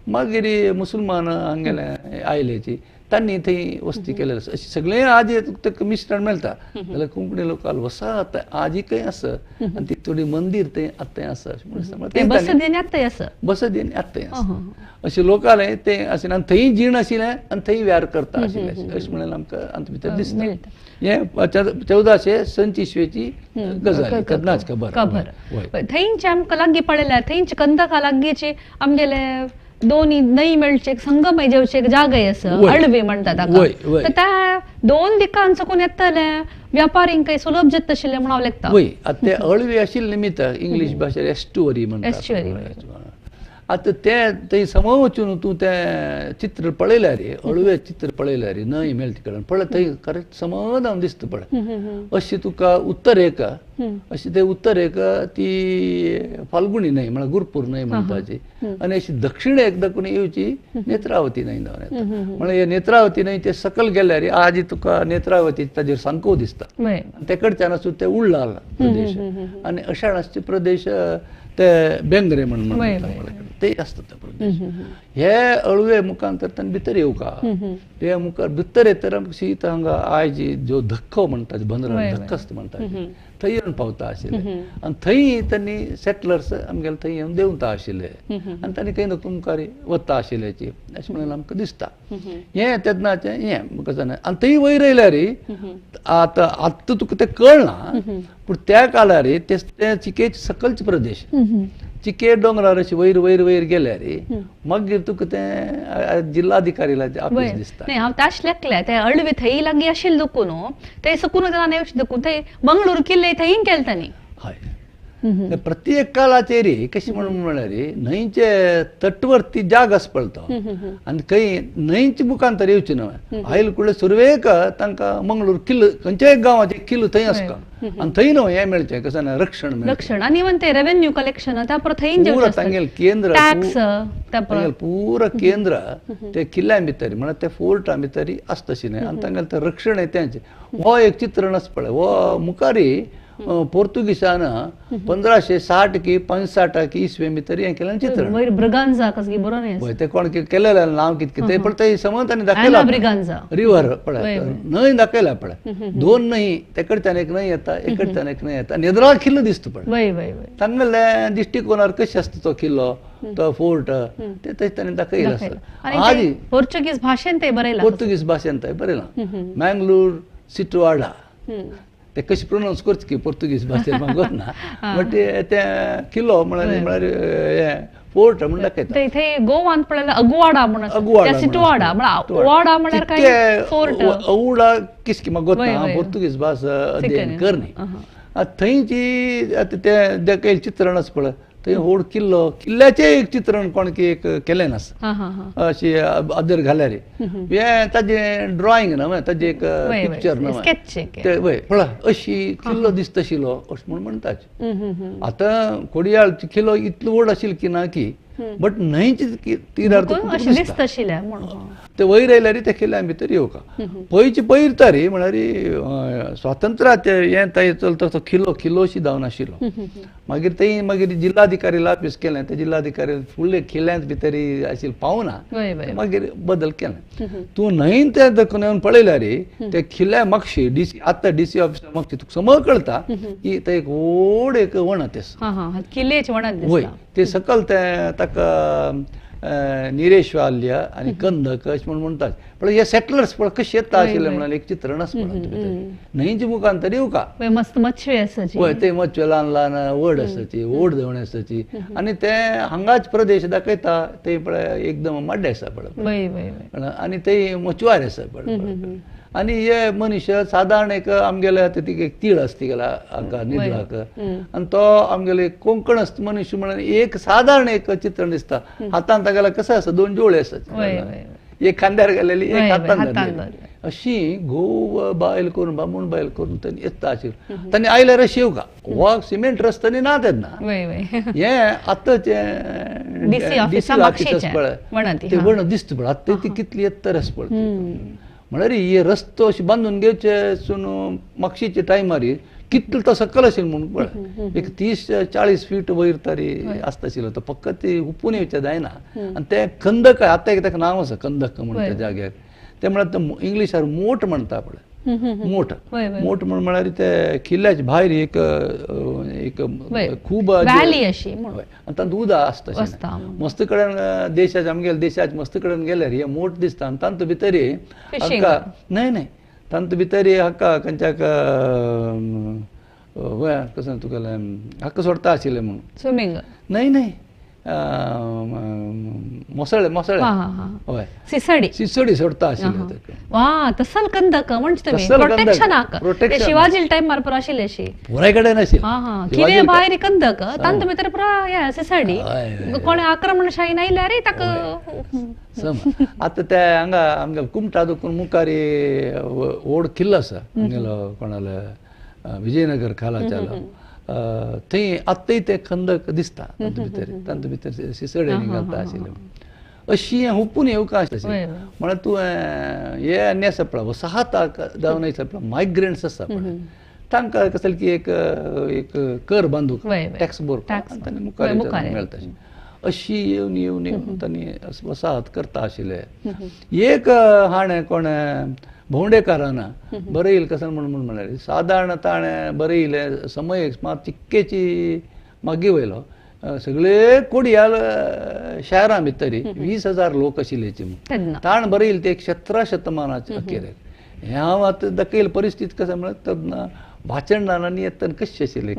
मागीर मुसलमान हांगेले आयलेची तांणी थंय वस्ती केलेली आसा. अशें सगळें आजी तुका मिश्रण मेळटा. जाल्यार कोंकणी लोकाल वसाहत आजिकय आसा आनी ती थोडी मंदीर थंय आतांय आसा अशें बसदी आनी आतांय आसा अशें लोकालें तें आशिल्लें. आनी थंय जीण आशिल्लें आनी थंय व्यार करता आशिल्लें अशें म्हणल्यार आमकां आमचे भितर दिसता. हें 1425 इसवेची गजाल केन्नाच खबर. थंयचे आमकां लागीं पळयल्यार थंयचे कंदका लागींचे आमगेले दोन न्हंय मेळचे एक संगम जेवचे एक जागय आसा, अळवे म्हणटा ताका. तर त्या दोन दिकांचो कोण येतले व्यापारींक काही सुलभ जाता आशिल्लें म्हणून हांव लेखता. वय आतां ते अळवे आशिल्ले निमित्त इंग्लीश भाशेर एस्टुअरी म्हणटा. आतां तें थंय सम वचून तूं तें चित्र पळयल्यार अळवे चित्र पळयल्यार न्हंय मेळटे कडेन पळय थंय करेक्ट समाधान दिसता पळय. अशी तुका उत्तरेक अशी ते उत्तरेक ती फाल्गुणी न्हंय म्हळ्यार गुरपूर न्हंय म्हणपाची, आनी अशी दक्षिणेक दाखोवन येवची नेत्रावती न्हंय जावन येता. म्हळ्यार नेत्रावती न्हंय ते सकल गेल्यार आज तुका नेत्रावती ताजेर सामको दिसता. ते कडच्यान आसूं ते उल्लाल प्रदेश आनी अशाणाचे प्रदेश ते बेंगरे म्हण म्हणटा ते आसता ते प्रदेश. हे अळवे मुखान तर तांणी भितर येवका ते मुखार भितर येतर आमकां शीत हांगा आयज जो धक्को म्हणटा बंदरार धक्को आसता म्हणटा थंय येवन पावता आशिल्ले. आनी थंय तांणी सेटलर्स आमगेले थंय येवन देंवता आशिल्ले आनी तांणी खंय न्हू मुखार वता आशिल्ल्याची अशें म्हणून आमकां दिसता. हें तेन्नाचें हें कसं आनी थंय वयर येयल्यार आतां आतां तुका तें कळना पूण त्या काळार ते चिकेचे सकलचे प्रदेश चिके डोंगरार अशें वयर वयर वयर गेल्यार मागीर तुका तें जिल्हाधिकारीला ऑफिस दिसता. हांव ताश लेखलें ते अळवे थंय लागीं आशिल्लें देखून थंय सकून जाणां येवचें देखून थंय मंगळूर किल्ले थंय केले तांणी. हय, प्रत्येक काळाचेर कशें म्हणून म्हळ्यार न्हंयचे तटवर्ती जाग आसा पळय तो आनी खंय न्हंयच्या मुखान तर येवचें न्हय. आयल कुडले सुरवेक तांकां मंगळूर किल्लो खंयच्याय गांवाचें किल्लो थंय आसता आनी थंय न्हय हें मेळचें कशें ना रक्षण रक्षण आनी इवन ते रेवेन्यू कलेक्शन त्या परत थंय पुरो तांगेलें केंद्र तांगेलें पुरो केंद्र ते किल्ल्या भितर म्हळ्यार ते फोर्टा भितर आसता आशिल्लें आनी तांगेलें तें रक्षण हें तेंचें. हो एक चित्रण आसा पळय हो मुखारी पोर्तुगीसान 1560 की 65 की इसवे भितर हें केलें चित्रण. ब्रिगांजा कसली बरो न्हय ते कोण केलेलें नांव कितें तें पण ते समज तांणी दाखयलां रिवर पळय न्हंय दाखयला पळय दोन न्हंय ते कडच्यान एक न्हंय येता एक कडच्यान एक न्हंय येता आनी एदरा किल्लो दिसता पळय. तांगेले दिश्टीकोनार कशें आसता तो किल्लो तो फोर्ट ते तशें तांणी दाखयलें आसा. आजी पोर्तुगीज भाशेन ते बरयलां. पोर्तुगीज भाशेन ते बरयलां मँगलोर सिटवाडा ते कशें प्रोनावन्स करचे की पोर्तुगीज भाशेन म्हाका ना बट ते किल्लो म्हळ्यार म्हळ्यार हें फोर्ट म्हण दाखयता. थंय गोवान पळयल्यार अगुवाडा म्हण आसा सिटवाडा म्हळ्यार वाडा म्हळ्यार काय फोर्ट अवडा किसकी म्हाका गोत ना पोर्तुगीज भास अध्ययन कर न्ही. आतां थंय जी आतां तें दाखयलें चित्रण आसा पळय थंय व्हड किल्लो किल्ल्याचें एक चित्रण कोण की एक केलें नासा अशी अदर घाल्यार हें ताजें ड्रॉइंग ना ताजें एक पिक्चर ना ते वय पळय अशी किल्लो दिसता आशिल्लो अशें म्हूण म्हणटात. आतां कोडियाळ किल्लो इतलो व्हड आशिल्लो की ना की बट न्हंयची तिरार ते वयर आयल्यार त्या किल्ल्या भितर येवका पयचे पयर तरी म्हळ्यार स्वातंत्र्याचे हें थंय चलता तो किल्लो किल्लोशी जावन आशिल्लो. मागीर थंय मागीर जिल्लाधिकारीला ऑफीस केलें ते जिल्लाधिकारी फुडले किल्ल्यांत भितर आशिल्लें पावना मागीर बदल केलें. तूं न्हंय तें दाखोवन येवन पळयल्यार ते किल्ल्या मागशी डीसी आतां डीसी ऑफिसा मागशी तुका समज कळटा की थंय एक व्हड एक वणत आसा वय ते सकल ते ताका निरेशवाल्य आनी कंदक अशें म्हूण म्हणटात. पण हे सेटलर्स पळय कशे येता आशिल्ले म्हणून एक चित्रण आसा न्हंयच्या मुखान तरी येवका मस्त मच्छी आसा वय ते मच्छी ल्हान ल्हान व्हड आसा ती व्हड देवणी आसा ती आनी ते हांगाच प्रदेश दाखयता ते पळय एकदम माड्डे आसा पळय आनी ते मचुवार आसा पळय. आनी हे मनीस सादारण एक आमगेले आतां तिका एक तीळ आसता तिगेल्या हाका निदलाक आनी तो आमगेले कोंकणस्थ मनीस म्हणून एक सादारण एक चित्रण दिसता. हातान तागेल्या कसो आसा दोन जोळे आसात एक खांद्यार घालेली एक हातान धरलेली अशी घोव बायल करून बामूण बायल करून तांणी येता आशिल्लें. तांणी आयल्यार अशी येवका हो सिमेंट रस्तो ना तेन्ना हें आतांचें डीसी ऑफिस पळय ते वणत दिसता पळय आतां ती कितली येता आसा पळय म्हळ्यार हे रस्तो अशें बांदून घेवचे सून मागशीच्या टायमार कितलो तो सकल आशिल्लो म्हणून पळय एक 30-40 फीट वयर तरी आसता आशिल्लो तो फकत हुपून येवचें जायना. आनी तें खंदक आतां एक ताका नांव आसा खंदक म्हणटा त्या जाग्यार ते म्हळ्यार इंग्लिशार मोट म्हणटा पळय मोट मोट म्हूण म्हळ्यार ते किल्ल्याच्या भायर एक एक खूब आनी तातूंत उदक आसता मस्त कडेन देशाच्या आमगेल्या देशाच्या मस्त कडेन गेल्यार हे मोट दिसता आनी तातूंत भितर हाका न्हय न्हय तातूंत भितर हाका खंयच्याक कसो तुका हाका सोडता आशिल्लें म्हणून स्विमींग न्हय न्हय मोसळे मोसळे हय सिसडी सिसडी सोडता आशिल्ले. वा तसल कंदक म्हणजे तुम्ही प्रोटेक्शनाक शिवाजी टायमार पुरो आशिल्ले अशी पुराय कडेन आशिल्ले कितें भायर कंदक तातूंत भितर पुरो सिसडी कोणे आक्रमणशाही आयल्यार ताका सम. आतां ते हांगा आमगे कुमटा दुखून मुखार व्हड किल्लो आसा आमगेलो कोणालो विजयनगर खालाच्यालो थंय आत्ताय ते खंदक दिसता तातूंत भितर तातूंत भितर सिसडे घालता आशिल्ले अशी हें हुपून येवका आशिल्लें. म्हळ्यार तूं हे आनी आसा पळय वसाहताक जावन आसा पळय मायग्रंट्स आसा पळय तांकां कसले की एक एक कर बांदूंक टॅक्स भरपाक तांणी मुखार मेळटा अशी येवन येवन येवन तांणी वसाहत करता आशिल्ले. एक हाणें कोणें भोंवडेकारान बरयल कसं म्हणून म्हळ्यार सादारण ताणें बरयलें समय मात चिक्केची मागीर वयलो सगळे कोडियाल शारां भितर 20,000 लोक आशिल्ले ताणें बरयलें ते एक 17 शतमानाचे अखेरेक. हें हांव आतां दाखयल परिस्थिती कसं म्हळ्यार तेन्ना भाशण आनी येतना कशें आशिल्लें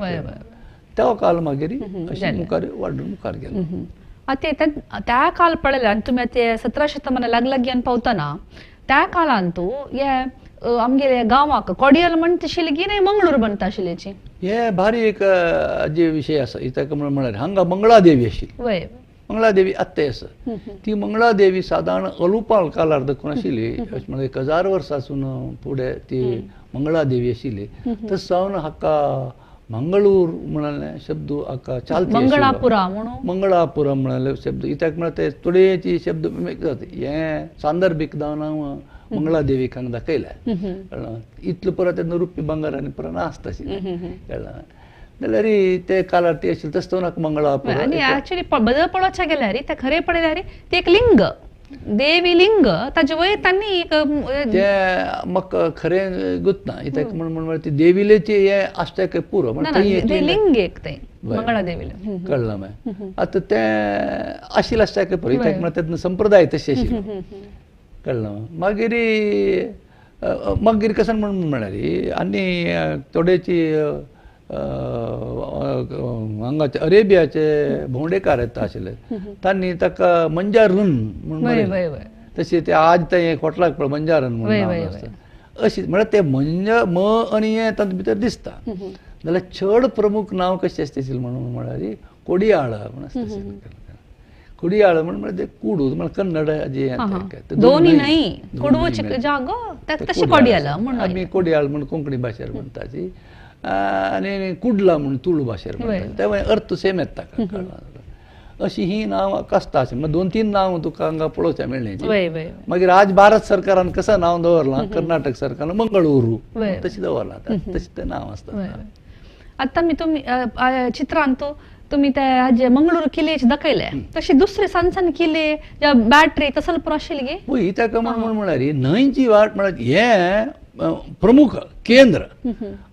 त्या काल मागीर अशें मुखार वाडून मुखार गेलो. आतां त्या काल पळयल्यार आनी तुमी आतां 17 शतमाना लागलागी पावतना त्या काळांत हे आमगेले गांवाक कोडियल म्हणटा आशिल्ली की न्हय मंगळूर म्हणटा आशिल्ल्याची हे भारी एक जे विशय आसा कित्याक म्हळ्यार हांगा मंगळादेवी आशिल्ली वय मंगळादेवी आत्ताय आसा ती मंगळादेवी सादारण अलुपाल कालार दाखोवन आशिल्ली अशें म्हळ्यार 1000 वर्सां फुडें ती मंगळादेवी आशिल्ली. तशें जावन हाका मंगळूर म्हळ्यार शब्द हाका चालती मंगळापुरा म्हणून मंगळापुरा म्हळ्यार शब्द कित्याक म्हळ्यार ते थोडेची शब्द हें सांदर्भीक जावन हांव मंगळादेवीक हांगा दाखयल्या कळ्ळें इतलो परत तेन्ना रुपी भांगर आनी परत नासता आशिल्लें कळ्ळें जाल्यार ते कालार ती आशिल्ली तशें नाका मंगळापुरा. आनी एक्चुअली बदल पळोवच्या गेल्यार ते खरें पळयल्यार ते एक लिंग देवी लिंग ताजे वयर तांणी एक ते म्हाका खरें गुतना कित्याक म्हण ती देवीलेची हें आसता काय पुरो लिंग एक तें मंगळादेवीलें कळ्ळें मागीर आतां तें आशिल्लें आसता काय पुरो कित्याक म्हळ्यार तेन्ना संप्रदाय तशें आशिल्लो कळ्ळें. मागीर मागीर कशें म्हण म्हळ्यार आनी थोडेची हांगाचे अरेबियाचे भोंवडेकार येता आशिल्ले तांणी ताका मंजारून म्हूण तशें ते आज ते हॉटलाक पळय मंजारन म्हणून आसता अशी म्हळ्यार ते मंज म आनी हें तातूंत भितर दिसता. जाल्यार चड प्रमुख नांव कशें आसता म्हणून म्हळ्यार कोडियाळ म्हण आसता. कोडियाळ म्हण म्हळ्यार कुडू म्हळ्यार कन्नड जे दोनी न्हय कुडवूचे जागो तशें कोडियाळ म्हण आमी कोडियाळ म्हण कोंकणी भाशेर म्हणटाची आनी कुडला म्हण तुळू भाशेर म्हणटा ते अर्थ सेम येता. अशी ही नांव आसता अशें मागीर 2-3 नांव तुका हांगा पळोवचें मेळ्ळें. मागीर आज भारत सरकारान कसं नांव दवरलां कर्नाटक सरकारान मंगळुरू तशें दवरलां तशें तें नांव आसता. आतां मी तुमी चित्रांत तुमी ते हाजे मंगळूर किल्लेचे दाखयले तशे दुसरे सान सान किल्ले बॅटरी तसले पुरो आशिल्ले गे. वय ताका म्हण म्हळ्यार न्हंयची वाट म्हळ्यार हें प्रमुख केंद्र.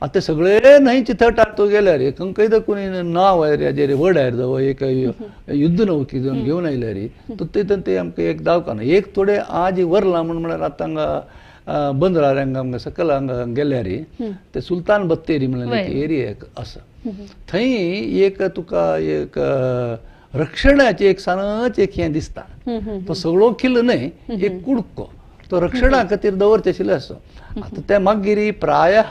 आतां सगळे न्हंयचे थटार तूं गेल्यार खंय कोणी नाव हाजेर वड्यार जावं एक युद्ध नौकी जावन घेवन आयल्यार तर ते आमकां एक दावखाना एक थोडे आज वरलां म्हण म्हळ्यार आतां हांगा बंदरार हांगा आमकां सकयल हांगा गेल्यार ते सुलतान बत्तेरी म्हणल्यार एक एरिया एक आसा थंय एक तुका एक रक्षणाचें एक सानच एक हें दिसता. तो सगळो किल्लो न्हय एक कुडको तो रक्षणा खातीर दवरचे आशिल्ले आसा. आतां ते मागीर प्राय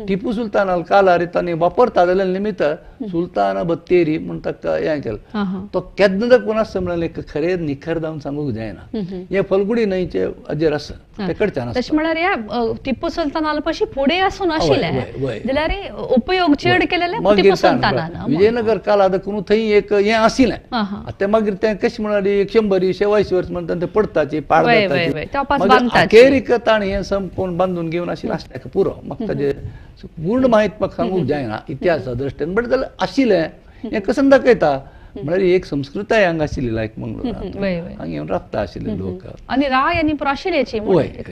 टिपू सुलताना कालार तांणी वापरता जाल्यार निमित्त सुलतान बत्तेरी म्हूण ताका हें केलें. तो केन्ना दाखोवन आसता म्हणल्यार एक खरें निखर जावन सांगूंक जायना. हें फलगुडी न्हंयचे हाजेर आसा ते कडच्यान. तशें म्हळ्यार ह्या टिपू सुलताना पशी फुडें आसून आशिल्लें जाल्यार उपयोग चड केलेले टिपू सुलतानान. विजयनगर काला दाखोवन थंय एक हें आशिल्लें. आतां मागीर तें कशें म्हळ्यार 100 125 वर्स म्हणटा ते पडताची पाड जाताची अखेरीक ताणें हें संपूर्ण बांदून घेवन आशिल्लें आसता पुरो. म्हाका ताजें पूर्ण म्हायती म्हाका सांगूंक जायना इतिहासा दृश्टीन बट जाल्यार आशिल्लें हें कसं दाखयता म्हळ्यार एक संस्कृताय हांगा आशिल्ली लायक मंगळूर हांगा येवन राबता आशिल्ले लोक. आनी राय आनी आशिल्ल्याची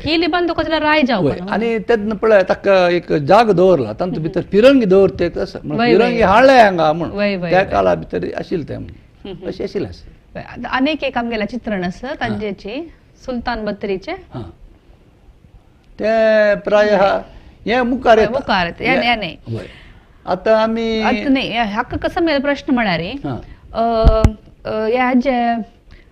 किल्ले बांदूंक जाल्यार राय जावं. आनी तेन्ना पळय ताका एक जागो दवरला तातूंत भितर फिरंगी दवरता एक आसा फिरंगी हाडले हांगा म्हूण त्या काळा भितर आशिल्लें तें म्हूण अशें आशिल्लें आसा. आनीक एक आमगेलें चित्रण आसा तांचेची सुलतान बत्तरीचें ते प्राय हे मुखार मुखार न्हय. आतां आमी आतां न्हय हाका कसो मेळ प्रश्न म्हळ्यार ह्या जे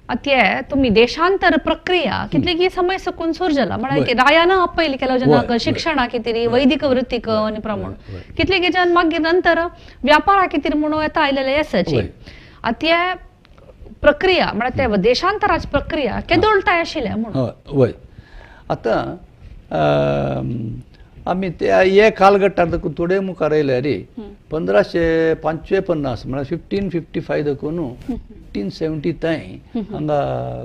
आतां तुमी देशांतर प्रक्रिया कितली समय सकून सुरू जाला म्हळ्यार रायान आपयली केलो जनाक शिक्षणा कितें वैदिक वृत्तीक आनी प्रमाण कितले जन मागीर नंतर व्यापारा कितें म्हणून येता आयलेले आसाची. आतां प्रक्रिया म्हळ्यार ते देशांतराची प्रक्रिया केदोळताय आशिल्ल्या म्हणून. वय आतां आमी ते हे कालघट्टार देखून थोडे मुखार आयल्यार 1555 म्हळ्यार 1555 देखून 1570 थंय हांगा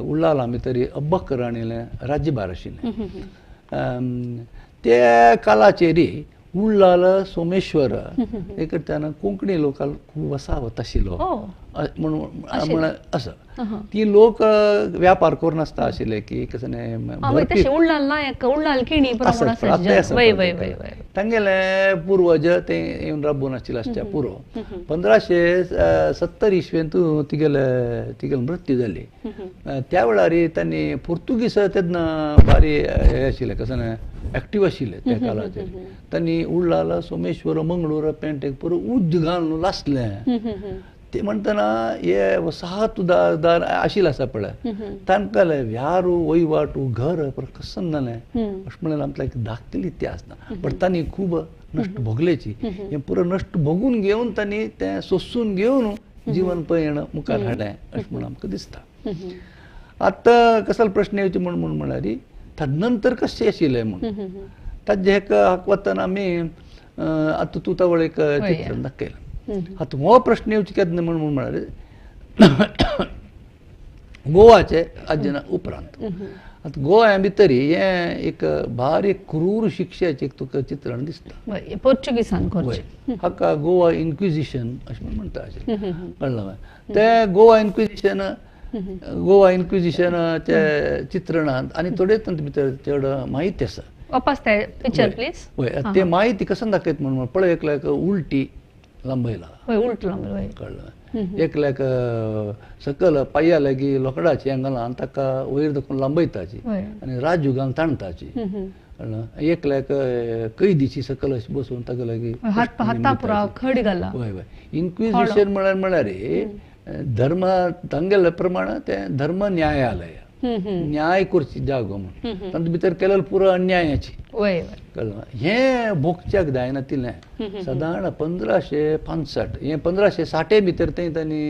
उल्लाला भितर अब्बक राणीलें राज्यभार आशिल्लें. त्या काळाचेर उल्लाल सोमेश्वर हे कडच्यान कोंकणी लोकांक खूब वसाहत आशिल्लो म्हणून आसा. ती लोक व्यापार करून आसता आशिल्ले की कसं तांगेले पूर्वज ते येवन राबून आशिल्ले आसच्या पुरो. 1570 इसवेंत तिगेले तिगेले मृत्यू जाली. त्या वेळार तांणी पुर्तुगीज तेन्ना भारी हे आशिल्ले कसं एक्टीव आशिल्ले त्या काळाचेर. तांणी उल्लाल सोमेश्वर मंगळूर पेंटेक पुरो उज्ज घालून लासलें. ते म्हणटना हे वसाहतदार आशिल्ले आसा पळय तांकां व्यारू वयवाटू घर कसं जालें अशें म्हणल्यार आमकां एक दाखयली इतिहास ना. बट तांणी खूब नश्ट भोगलेची हें पुरो नश्ट भोगून घेवन तांणी तें सोसून घेवन जीवन पयण मुखार हाडलें अशें म्हणून आमकां दिसता. आतां कसलो प्रश्न येवचे म्हूण म्हळ्यार तदनंतर कशें आशिल्लें म्हूण ताजे हेका वतना आमी आतां तूं तवळ एक चित्र दाखयलां. आतां हो प्रश्न येवचे केन्ना म्हूण म्हळ्यार गोवाचे आजना उपरांत आतां गोंया भितर हें एक भारी क्रूर शिक्षेचें एक तुका चित्रण दिसता. पोर्चुगीसान करचें हाका गोवा इन्क्विजिशन अशें म्हूण म्हणटा अशें कळ्ळें. तें गोवा इन्क्विजिशन गोवा इन्क्विजिशनाचे चित्रणांत आनी थोडे तातूंत भितर चड म्हायती आसा. वापस ते पिक्चर प्लीज. वय ते म्हायती कसं दाखयत म्हणून पळय एकल्याक उलटी लांबयला उलट लांबयला कळ्ळें. एकल्याक सकल पांया लागीं लोकडाची हांगा आनी ताका वयर दाखोवन लांबयताची आनी राजू घालून ताणताची कळ्ळें. एकल्याक कैदीची सकल अशी बसोवन ताका लागीं वय वय. इन्क्विजिशन म्हळ्यार म्हळ्यार धर्म तांगेले प्रमाण तें धर्म न्यायालय न्याय करची जागो म्हूण तातूंत भितर केलेलो पुरो अन्यायाची. कळ्ळें? हें भोगच्याक जायनातिल्लें सादारण 1565 हें 1560 भितर थंय तांणी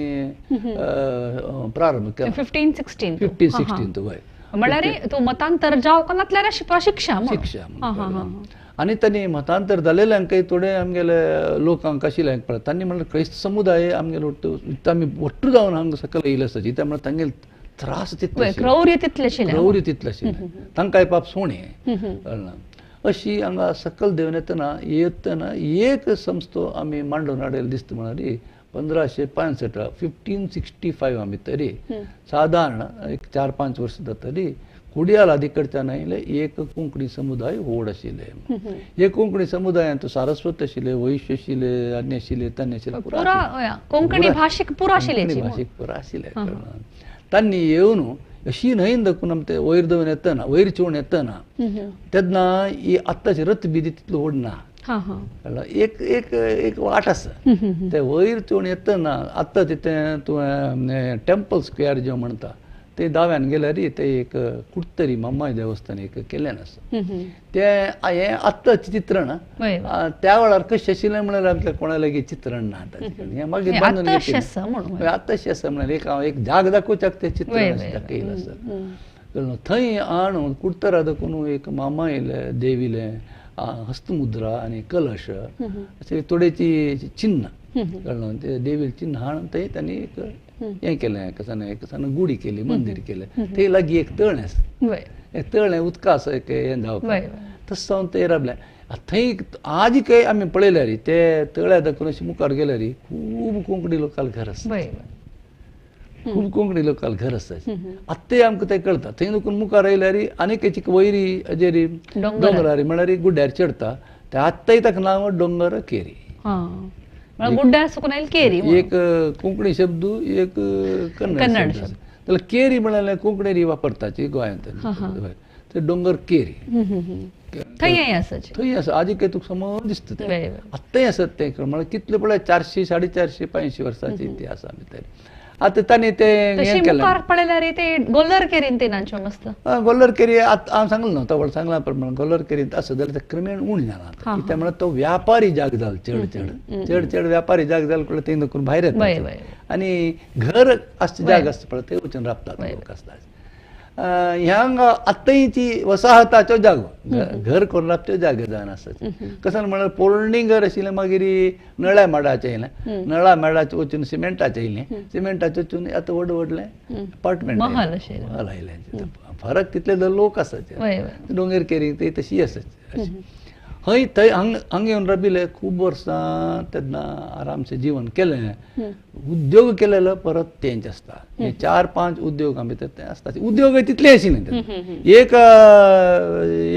प्रारंभ केलो. 1516 1516 वय म्हळ्यार तूं मतांतर जावंक नासल्यार शिक्षा शिक्षा. आनी तांणी मतांतर जालेल्यांकय थोडे आमगेले लोकांक आशिल्ले तांणी म्हणल्यार क्रिस्त समुदाय आमगेले आमी ಒಟ್ಟು जावन हांगा सकयल येयले आसा कित्याक म्हळ्यार तांगेले त्रास तितले, क्रौर्य तितलें आशिल्लें, क्रौर्य तितलें आशिल्लें, तांकांय पाप सोणें कळना. अशी हांगा सकयल देंवन येतना एक संस्थो आमी मांडून हाडलेली दिसता म्हळ्यार 1565 1565 आमी तरी सादारण एक 4-5 वर्सां जातली कुडियाल आदी कडच्यान आयिल्ले एक कोंकणी समुदाय व्हड आशिल्ले. हे कोंकणी समुदायांत सारस्वत आशिल्ले, वैश्य आशिल्ले, अन्य आशिल्ले, तन्य आशिल्ले, कोंकणी भाशीक पुरो आशिल्ले, कोंकणी भाशीक पुरो आशिल्ले. तांणी येवन अशी न्हंय दाखोवन आमी ते वयर देंवन येतना, वयर चोवन येतना तेन्ना ही आत्ताची रथबिदी तितलो व्हड ना, एक एक एक वाट आसा. ते वयर चोवन येतना आत्तां तें तुवें टेम्पल स्क्वेअर जें म्हणटा ते दाव्यान गेल्यार ते एक कुडतरी मम्माय देवस्थान एक केल्लें आसा. तें हें आत्ताचें चित्रण त्या वेळार कशें आशिल्लें म्हळ्यार आमच्या कोणा लागीं चित्रण ना ताचें. हें मागीर बांदून घेतिल्लें आत्ताशें आसा म्हळ्यार एक हांव एक जाग दाखोवच्याक तें चित्रण दाखयलें आसा. थंय आणून कुडतरा दाखोवन एक मामायलें देवीलें हस्तमुद्रा आनी कलश अशें थोडेची चिन्न कळ्ळें, ते देवीलें चिन्न हाडून थंय तांणी एक हें केलें, एक सान गुडी केली, मंदीर केलें. थंय लागीं एक तळें आसा, हें तळें उदका आसा एक हें धांवता तशें जावन थंय रावलें. थंय आज काय आमी पळयल्यार ते तळ्या दाखोवन अशें मुखार गेल्यार खूब कोंकणी लोकांक घर आसा, खूब कोंकणी लोकांक घर आसा. आत्ताय आमकां तें कळटा. थंय देखून मुखार आयल्यार आनीक एक वयरी हाजेर दोंगरार म्हळ्यार गुड्ड्यार चडटा ते आत्ताय ताका नांव डोंगर केरी. एक कोंकणी शब्द, एक कन्नड शब्द. जाल्यार केरी म्हळ्यार कोंकणी वापरताची गोंयांत, ते डोंगर केरी थंय आसा, थंय आसा. आजी काय तुका समज दिसता तें आत्ताय आसत तें म्हळ्यार कितले पळय 400, 450, 500 वर्सांचे इतिहास आमी तरी. आतां तांणी तें पळयल्यार ते गोल्लर केरीन ते मस्त गोल्लर केरी आतां हांव सांगलें न्हू तवळ सांगलां प्रमाण गोल्लर केरींत आसा जाल्यार ते क्रमेण उणें जालां आतां. कित्याक म्हळ्यार तो व्यापारी जाग जालो, चड चड चड चड व्यापारी जाग जालो पळय थंय करून भायर येता आनी घर आसता जाग आसता पळय थंय वचून राबतात लोक आसता. ह्या हांगा आत्तांची वसाहताचो जागो, घर करून राबच्यो जागे जावन आसा. कशें म्हळ्यार पोरणी घर आशिल्लें, मागीर नळ्या माडाचें येयलें, नळ्या माडाचें वचून सिमेंटाचें येयलें, सिमेंटाचें वचून आतां व्हड व्हडलें अपार्टमेंट महल आयलें. फरक तितले लोक आसाचे. डोंगर केरी ती तशी आसा. हय थंय हांग हांग येवन राबिल्ले खूब वर्सां तेन्ना आरामसे जीवन केलें, उद्योग केलेलो परत तेंच आसता. हे 4-5 उद्योग आमी ते आसता. उद्योग तितले आशिल्ले एक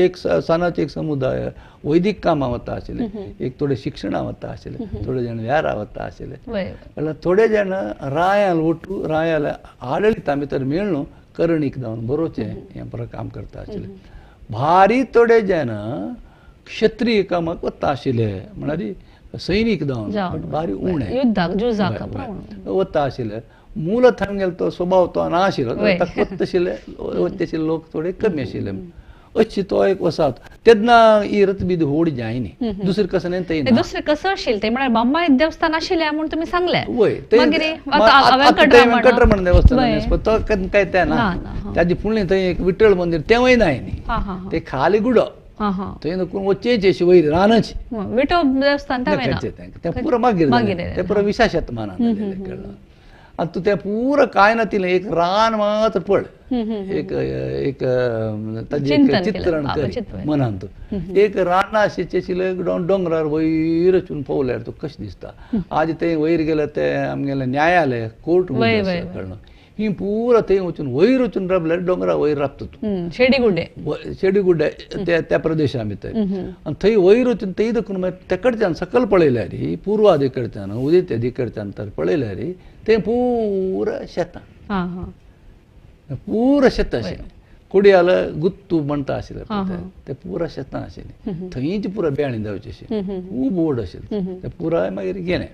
एक सणाचो एक समुदाय वैदीक कामां वता आशिल्ले, एक थोडे शिक्षणां वता आशिल्ले, थोडे जाण व्यारा वता आशिल्ले, म्हणल्यार थोडे जाण रायाल वटू रायाल आडळिता भितर मेळ्ळू करणीक जावन बरोवचें हें परत काम करता आशिल्ले. भारी थोडे जाण क्षत्रीय कामाक वता आशिल्ले, म्हळ्यार सैनीक जावन भारी उणें वता आशिल्ले. मूलत आमगेलो तो स्वभाव तो ना आशिल्लो, ताका वत्त आशिल्ले लोक थोडे कमी आशिल्ले. अशी तो एक वसाहत तेन्ना ही रथबीद व्हड जायनी. दुसरें कसं न्ही थंय दुसरें कसं आशिल्लें ते म्हळ्यार बाम्माय देवस्थान आशिल्लें म्हूण तुमी सांगलें. वय वेंकटरमण देवस्थान तो काय तें ना, ताजे फुडलें थंय एक विठ्ठल मंदीर तेंवूय ना न्ही, ते खाली गुडो थंय नको वचचेच अशी वयर रानच विठो देवस्थान तें पुरो मागीर तें पुरो विशा शतमानान कळ्ळें. आतां तूं तें पुरो कांय नातिल्लें एक रान मात्र पळ एक एक ताजें चित्रण कर मनांत. एक रान आशिल्लें आशिल्लें दोंगरार वयर वचून पळयल्यार तुका कशें दिसता. आज थंय वयर गेल्यार तें आमगेलें न्यायालय कोर्ट कळ्ळें, ही पुरो थंय वचून वयर वचून राबल्यार दोंगरा वयर राबता तूं शेडीगुड्डे शेडीगुड्डे त्या प्रदेशा भितर. आनी थंय वयर वचून थंय देखून मागीर तेकडच्यान सकयल पळयल्यार पुर्वा दिकडच्यान उदेंत्या दिकडच्यान तर पळयल्यार तें पुरो शेतां, पुरो शेतां आशिल्लें. कोडियाल गुत्तू म्हणटा आशिल्लें तें पुरो शेतां आशिल्लें. थंयच पुरो बेणी जावचें आशिल्लें, खूब व्हड आशिल्लें तें पुराय मागीर गेलें.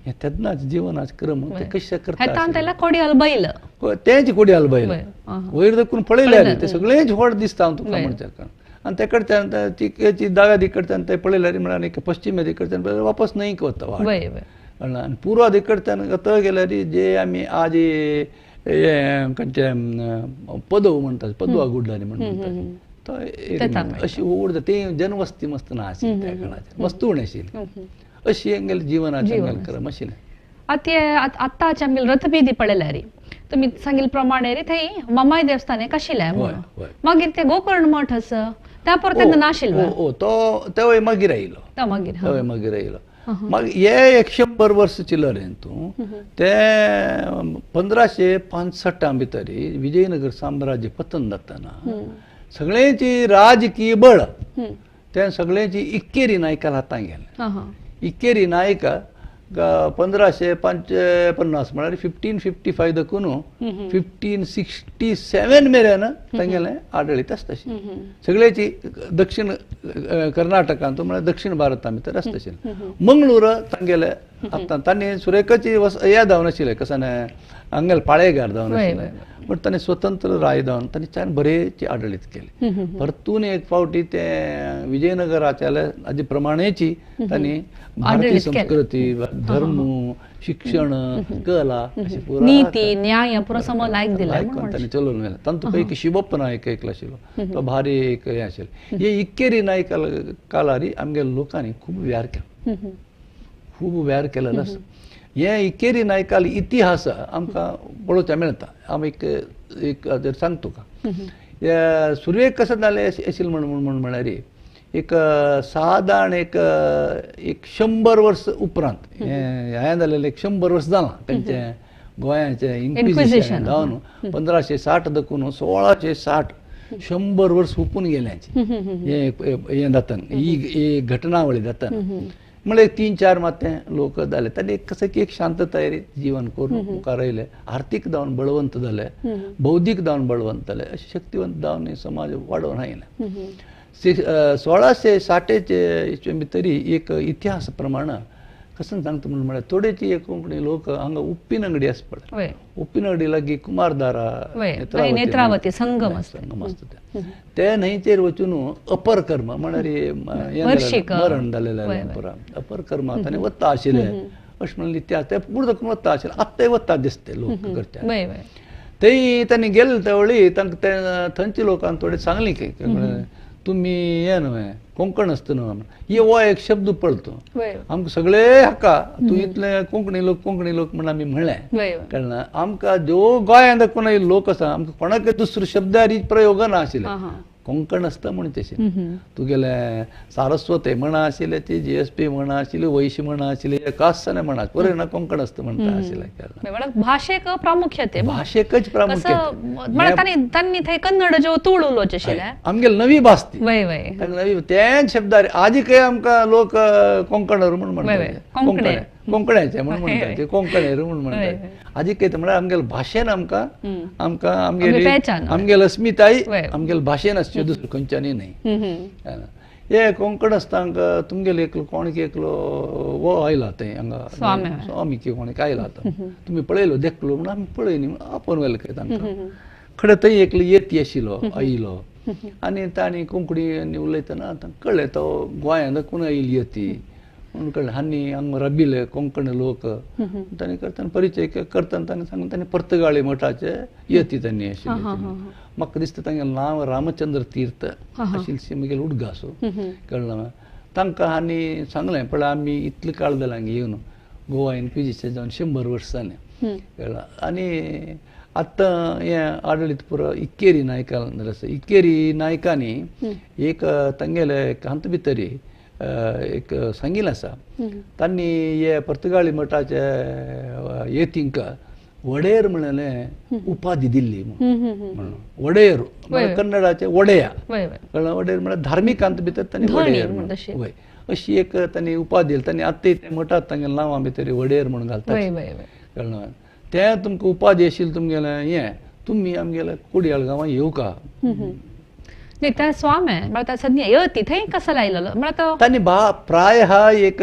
हें तेन्नाच जिवनाचें क्रम तें कशें करता कोडियाल बैल तेंच कोडियाल बैल वयर देखून पळयल्यार तें सगळेंच व्हड दिसता हांव तुका म्हणच्या. आनी ते कडच्यान ती दाव्या दिकडच्यान ते पळयल्यार म्हळ्यार एक पश्चिमे दिकडच्यान पळयल्यार वापस न्हंयक वता वाट. कळ्ळें. आनी पुर्वा दिकडच्यान थंय गेल्यार जे आमी आज हे खंयचे पदव म्हणटात, पदवा गुड्डारी म्हण म्हणटात, अशी ओड ती जनवस्ती मस्त ना आशिल्ली त्या काळाचेर, मस्त उणें आशिल्ली. अशी आमगेले जिवनाचे क्रम आशिल्लें. आतां आतांचे आमगेले रथबिदी पळयल्यार तुमी सांगिल्ले प्रमाणे रे थंय मामाय देवस्थान एक आशिल्लें, मागीर ते गोकर्ण मठ आसा त्या परत तेन्ना नाशिल्लो, तो तेवूय मागीर आयलो, तेवूय मागीर आयलो. मागीर हे 100 वर्स चिल्लर तूं ते 1565 भितर विजयनगर साम्राज्य पतन जातना सगळ्यांची राजकीय बळ ते सगळ्यांची इक्केरी नायकाला हातांत गेलें. इक्केरी नायक 1555 म्हळ्यार 1555 देखून 1567 मेरेन तांगेलें आडळीत आसता आशिल्लें. सगळ्याची दक्षिण कर्नाटकांत म्हळ्यार दक्षिण भारता भितर आसता आशिल्लें. मंगळूर तांगेले आतां तांणी सुरेखाची हें जावन आशिल्लें, कसं हांगेले पाळेगार जावन आशिल्लें, बट तांणी स्वतंत्र राय जावन तांणी छान बरेची आडळीत केली. परतून एक फावटी ते विजयनगराच्या हाजे प्रमाणेची तांणी भारतीय संस्कृती, धर्म, शिक्षण, कला, नीती, न्याय पुरो समो लायक दिला तांणी चलोवन व्हेलें. तांतूं एक शिवप्प नायक एकलो आशिल्लो, तो भारी एक हें आशिल्लें. हे इक्केरी नायक काळारी आमगेल्या लोकांनी खूब व्यार केलो, खूब व्यार केलेलो आसा. हे इक्केरी नायकाल इतिहास आमकां पळोवचें मेळटा. हांव एक एक सांगता तुका, हे सुरवेक कशें जालें आशिल्लें म्हण म्हळ्यार एक सादारण एक 100 वर्स उपरांत हें जालेलें, 100 वर्स जालां तांचें गोंयाचें इन्क्विजिशन जावन 1560 देखून 1660, 100 वर्स हुपून गेल्याचें हें जातना, ही घटनावळी जातना म्हळ्यार 3-4 मात लोक जाले. तांणी एक कसं की एक शांतताय जीवन करून मुखार आयले, आर्थीक जावन बळवंत जाले, बौद्धीक जावन बळवंत जाले, अशे शक्तिवंत जावन समाज वाडोवन आयले. 1660 भितर एक इतिहास प्रमाण कसं सांगता म्हणून म्हळ्यार थोडेची एक कोंकणी लोक हांगा उप्पीन अंगडी आसा पळय, उप्पीन अंगडी लागीं कुमारदारा नेत्रावती संगम आसता, ते न्हंयचेर वचून अपर कर्म म्हळ्यार मरण जालेलें पुरा अपर कर्म ताणें वता आशिल्लें अशें म्हणून इतिहास ते पुर्ण वता आशिल्लें. आत्ताय वता दिसते लोक करचे तेय तांणी गेले त्या वेळी तांकां ते थंयच्या लोकांक थोडे सांगलें की तुमी हें न्हय कोंकण आसता न्हय, हे हो एक शब्द पडतो आमकां सगळे हाका तूं इतले कोंकणी लोक कोंकणी लोक म्हण आमी म्हणलें, कळना आमकां ज्यो गोंयांत दाखोवन लोक आसा आमकां कोणाक दुसरो शब्दारी प्रयोग ना आशिल्ले, कोंकण आसता म्हणचे आशिल्लें. तुगेले सारस्वत म्हणा आशिल्ले, ती GSP म्हणा आशिल्ली, वैश्य म्हणा आशिल्ली, कासने म्हणा बरें ना कोंकण आसता म्हणटा आशिल्लें. भाशेक प्रामुख्य, भाशेकच प्रामुख्य तांणी थंय कन्नड ज्यो तुळ उलोवचें आशिल्लें, आमगेली नवी भास ती नवी तेच शब्दार आजी काय आमकां लोक कोंकणर म्हूण म्हणटा, कोंकण्याचे म्हूण म्हणटा, ते कोंकणेर म्हूण म्हणटा. आजी काय म्हळ्यार आमगेले भाशेन आमकां आमकां आमगेली आमगेली अस्मिताय आमगेले भाशेन आसच्यो, दुसरें खंयच्यानी न्हय. हे कोंकण आसता तुमगेले एकलो कोण एकलो हो आयला थंय हांगा स्वामी की कोण आयला आतां तुमी पळयलो देखलो म्हणून आमी पळयनी म्हणून आपोवन व्हेलें काय तांकां. खरें थंय एकलो येती आशिल्लो आयलो आनी तांणी कोंकणी आनी उलयतना तांकां कळ्ळें तो गोंयांत कोण आयली येती म्हणून कळ्ळें. आनी हांगा राबिल्ले कोंकण लोक तांणी करतना परिचय करतना तांणी सांगून तांणी पर्तगाळी मठाचे येती तांणी आशिल्ले. म्हाका दिसता तांगेलें नांव रामचंद्र तीर्थ आशिल्ले म्हगेले उडगासो, कळ्ळें. तांकां आनी सांगलें पळय आमी इतले काळ जाला हांगा येवन गोवा इन्क्विजिशन जावन 100 वर्स जालें, कळ्ळें. आनी आतां हें आडळीत पुरो इक्केरी नायका आसा, इक्केरी नायकांनी एक तांगेले हातूंत भितर एक सांगिल्लें आसा, तांणी हे पर्तगाळी मठाचे येतींक वडेर म्हणलें उपाधी दिल्ली म्हणून. वडेर कन्नडाचे वडेया, कळ्ळें. वडेर म्हळ्यार धार्मिकांत भितर तांणी वडेर म्हणून वय अशी एक तांणी उपाधी दिली. तांणी आतां ते मठांत तांगेलें नांवां भितर वडेर म्हणून घालतात, कळ्ळें. तें तुमकां उपाधी आशिल्लें तुमगेलें हें तुमी आमगेले कोडियाळ गांवांत येवका. त्या स्वामी म्हळ्यार संज्ञा येती थंय कसो लायलेलो म्हळ्यार तांणी प्राय हा एक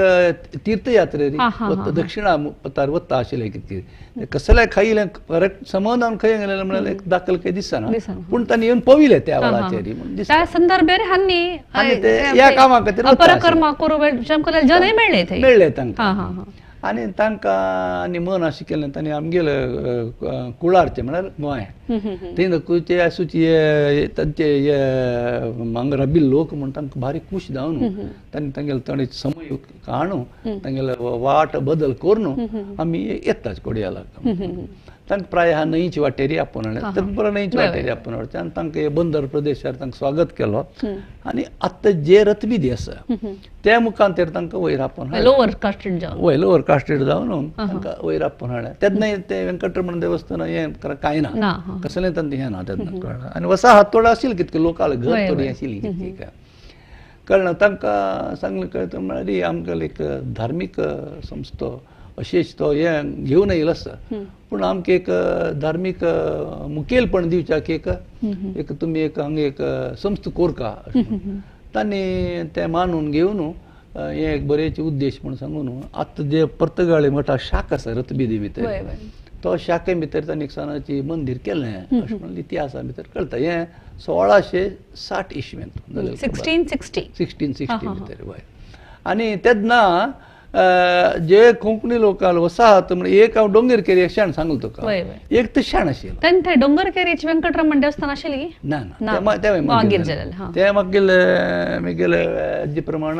तीर्थयात्रे दक्षिणा पतार वता आशिल्लें कितें कसले खायिल्लें करेक्ट समज खंय गेलें म्हळ्यार एक दाखल खंय दिसना पूण तांणी येवन पविले त्या वेळाचेर त्या संदर्भार हांणी ह्या कामा खातीर अपरकर्मा करू जनय मेळ्ळे थंय मेळ्ळे तांकां आनी तांकां आनी मन अशें केलें तांणी आमगेले कुळारचें म्हळ्यार गोंय थंय खंयचे आसूची तांचे हांगा राबिल्ले लोक म्हूण तांकां भारी खूश जावन तांणी तांगेले तांणी समय काडून तांगेले वाट बदल करून आमी येतात कोडियालाक. तांकां प्राय हा न्हंयची वाटेरी आपोवन हाडलें तर बरें न्हंयची वाटेरी आपोवन हाडचें आनी तांकां बंदर प्रदेशार तांकां स्वागत केलो आनी आतां जे रथबिदी आसा त्या मुखांतर तांकां वयर आपोवन हाडलें लोवर कास्टेड जावन वयर लोवर कास्टेड जावन तांकां वयर आपोवन हाडलें. तेन्ना तें वेंकटरमण देवस्थान हें कांय ना कसलें तांचें हें ना तेन्ना कळ्ळें आनी वसाहत थोडो आशिल्ली कितके लोकांक घर थोडी आशिल्ली कितकी काय कळ्ळें. तांकां सांगलें कळटा म्हळ्यार आमकां एक धार्मीक संस्था अशेंच तो हें घेवन येयलो आसा पूण आमकां एक धार्मीक मुखेलपण दिवच्याक एक एक तुमी एक हांगा एक संस्था कोरका तांणी तें मानून घेवन हें एक बरेच उद्देश म्हूण सांगून आतां जे पर्तगाळी मठा शाख आसा रथबिदी भितर तो शाखे भितर तांणी एक सणाची मंदीर केलें अशें म्हणून इतिहासा भितर कळटा. हें 1660 इसवेंत 1660 भितर वय आनी तेन्ना जे कोंकणी लोकाल वसाहत म्हण एक हांव डोंगर केरी शेण सांगलो तुका एक तर शेण आशिल्लें तेन्ना थंय डोंगर केरीची वेंकटरमण देवस्थान आशिल्ली ना ना तें मागीर तें मागीर मागीर जे प्रमाण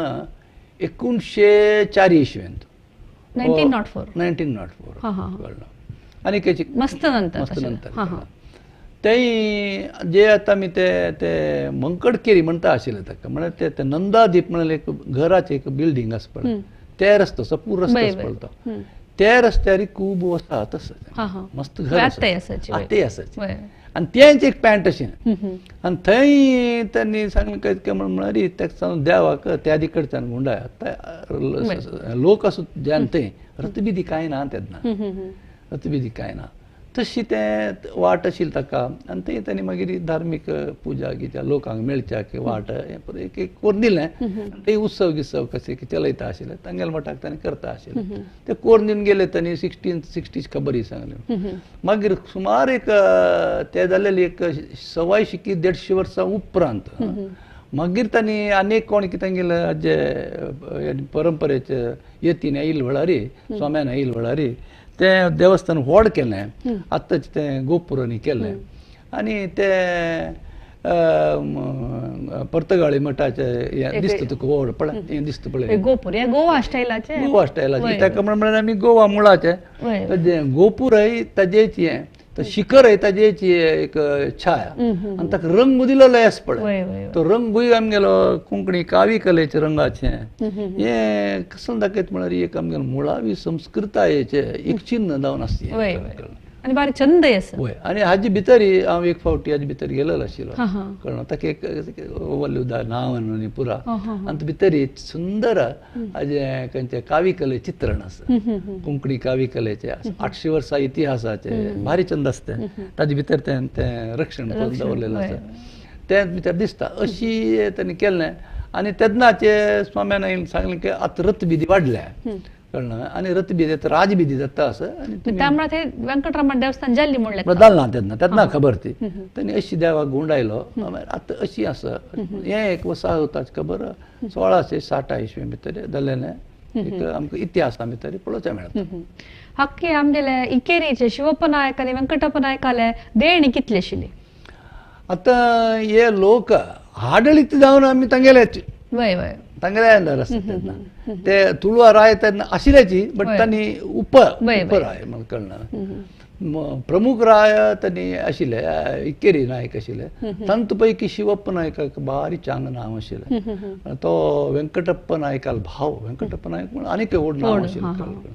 1904 इसवेंत 1904 कळ्ळें आनी खंयची मस्त नंतर मस्त नंतर तेय जे आतां आमी ते ते मंकडकेरी म्हणटा आशिल्लें ताका म्हळ्यार ते नंदादीप म्हणल्यार एक घराचें एक बिल्डींग आसा पळय ते रस्तो आसा पूर्ण रस्तो आसा पळय तो त्या रस्त्यार खूब वसाहत आसा मस्त घर आसा ते आसाचे आनी तेंच एक पॅन्ट अशें आनी थंय तांणी सांगलें काय म्हण म्हळ्यार ताका देवाक त्या कडच्यान गुंडाय लोक आसूं ज्यान थंय रथबिदी कांय ना तेन्ना रथबिदी कांय ना तशी तें वाट आशिल्ली ताका आनी थंय तांणी मागीर धार्मीक पुजा गिजा लोकांक मेळच्याक वाट हें एक एक करून दिलें आनी ते उत्सव गित्सव कशें कितें चलयता आशिल्ले तांगेल्या मठाक तांणी करता आशिल्ले ते करून दिवन गेले तांणी 1660 खबरी सांगली. मागीर सुमार एक ते जाल्लेली एक 125 की 150 वर्सां उपरांत मागीर तांणी आनीक कोण कितें तांगेले जे परंपरेचे यतीन आयिल्ले वेळारी स्वाम्यान आयिल्ले वेळारी तें देवस्थान व्हड केलें आतांच तें गोपुरांनी केलें आनी तें पर्तगाळी मठाचें दिसता तुका व्हड पळय हें दिसता पळय गोपूर हें गोवा स्टायलाचें गोवा स्टायलाचें ताका म्हळ्यार आमी गोवा मुळाचें ताजें गोपूरय ताजेच हें शिखरय ताजेच एक छाया आनी ताका रंग दिलेलो आसा पळय तो रंगूय आमगेलो कोंकणी कावी कलेचे रंगाचें हें कसलें दाखयता म्हळ्यार एक आमगेलो मुळावी संस्कृतायेचें एक चिन्न जावन आसा आनी बारीक छंदय आसा वय. आनी हाजे भितर हांव एक फावटी हाजे भितर गेलेलो आशिल्लो कळ्ळें ताका एक व्हडलें उदाहरण नांव आनी पुरा आनी भितर सुंदर हाजें खंयचें कावी कले चित्रण आसा कोंकणी कावी कलेचें 800 वर्सां इतिहासाचें भारी छंद आसा तें ताजे भितर तें तें रक्षण करून दवरलेलें आसा तें भितर दिसता अशी तांणी केल्लें. आनी तेन्नाचे स्वाम्यान सांगलें की आतां रथबिदी वाडल्या कळ्ळें आनी रथबिदी राजबिदी जाता आसा आनी त्यामुळे ते वेंकटरमण देवस्थान जाल्ली म्हणलें जालें ना तेन्ना तेन्ना खबर ती तांणी अशी देवाक गुंडायलो आतां अशी आसा हें एक वसाहताची खबर 1660 इसवी भितर जाल्लें एक आमकां इतिहासा भितर पळोवचें मेळटा. हक्की आमगेले इकेरीचे शिवप्प नायक आनी वेंकटप्प नायकाले देणी कितली आशिल्ली? आतां हे लोक आडळीत जावन आमी तांगेले वय वय तांगेले अंडर आसता तेन्ना ते तुळवा राय तेन्ना आशिल्ल्याची बट तांणी उपराय म्हाका कळना प्रमुख राय तांणी आशिल्ले इक्केरी नायक आशिल्ले तांतू पैकी शिवप्प नायकाक भारी चांग नांव आशिल्लें तो वेंकटप्प नायकाल भाव वेंकटप्प नायक म्हणून आनीक व्हड नांव आशिल्लें.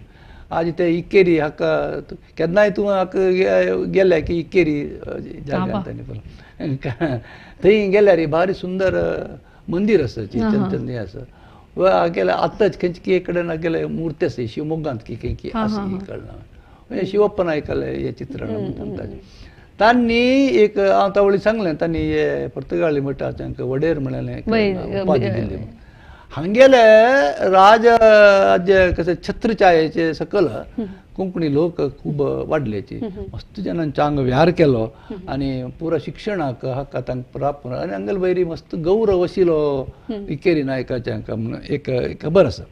आज ते इक्केरी हाका केन्नाय तूं हाका गेले की इक्केरी जाग्यान तांणी थंय गेल्यार भारी सुंदर मंदिर आसा चंद हें आसा वा गेल्या आतांच खंयचे की कडेन गेले मूर्ती आसा शिवमोग्गांत की खंय की आसा ही कळना शिवप्प नायकालें हें चित्रण म्हणटा. तांणी एक हांव तावळी सांगलें तांणी हे पुर्तुगाळी म्हणटा तांकां वडेर म्हणलें उपाधी दिल्ली. हांगेले राज कशें छत्रछायेचे सकल कोंकणी लोक खूब वाडल्याची मस्त जाणांचे हांगा व्यार केलो आनी पुरा शिक्षणाक हाका तांकां प्राप्त आनी हांगेले वयरी मस्त गौरव आशिल्लो इकेरी नायकाचे हांकां म्हणून एक खबर आसा.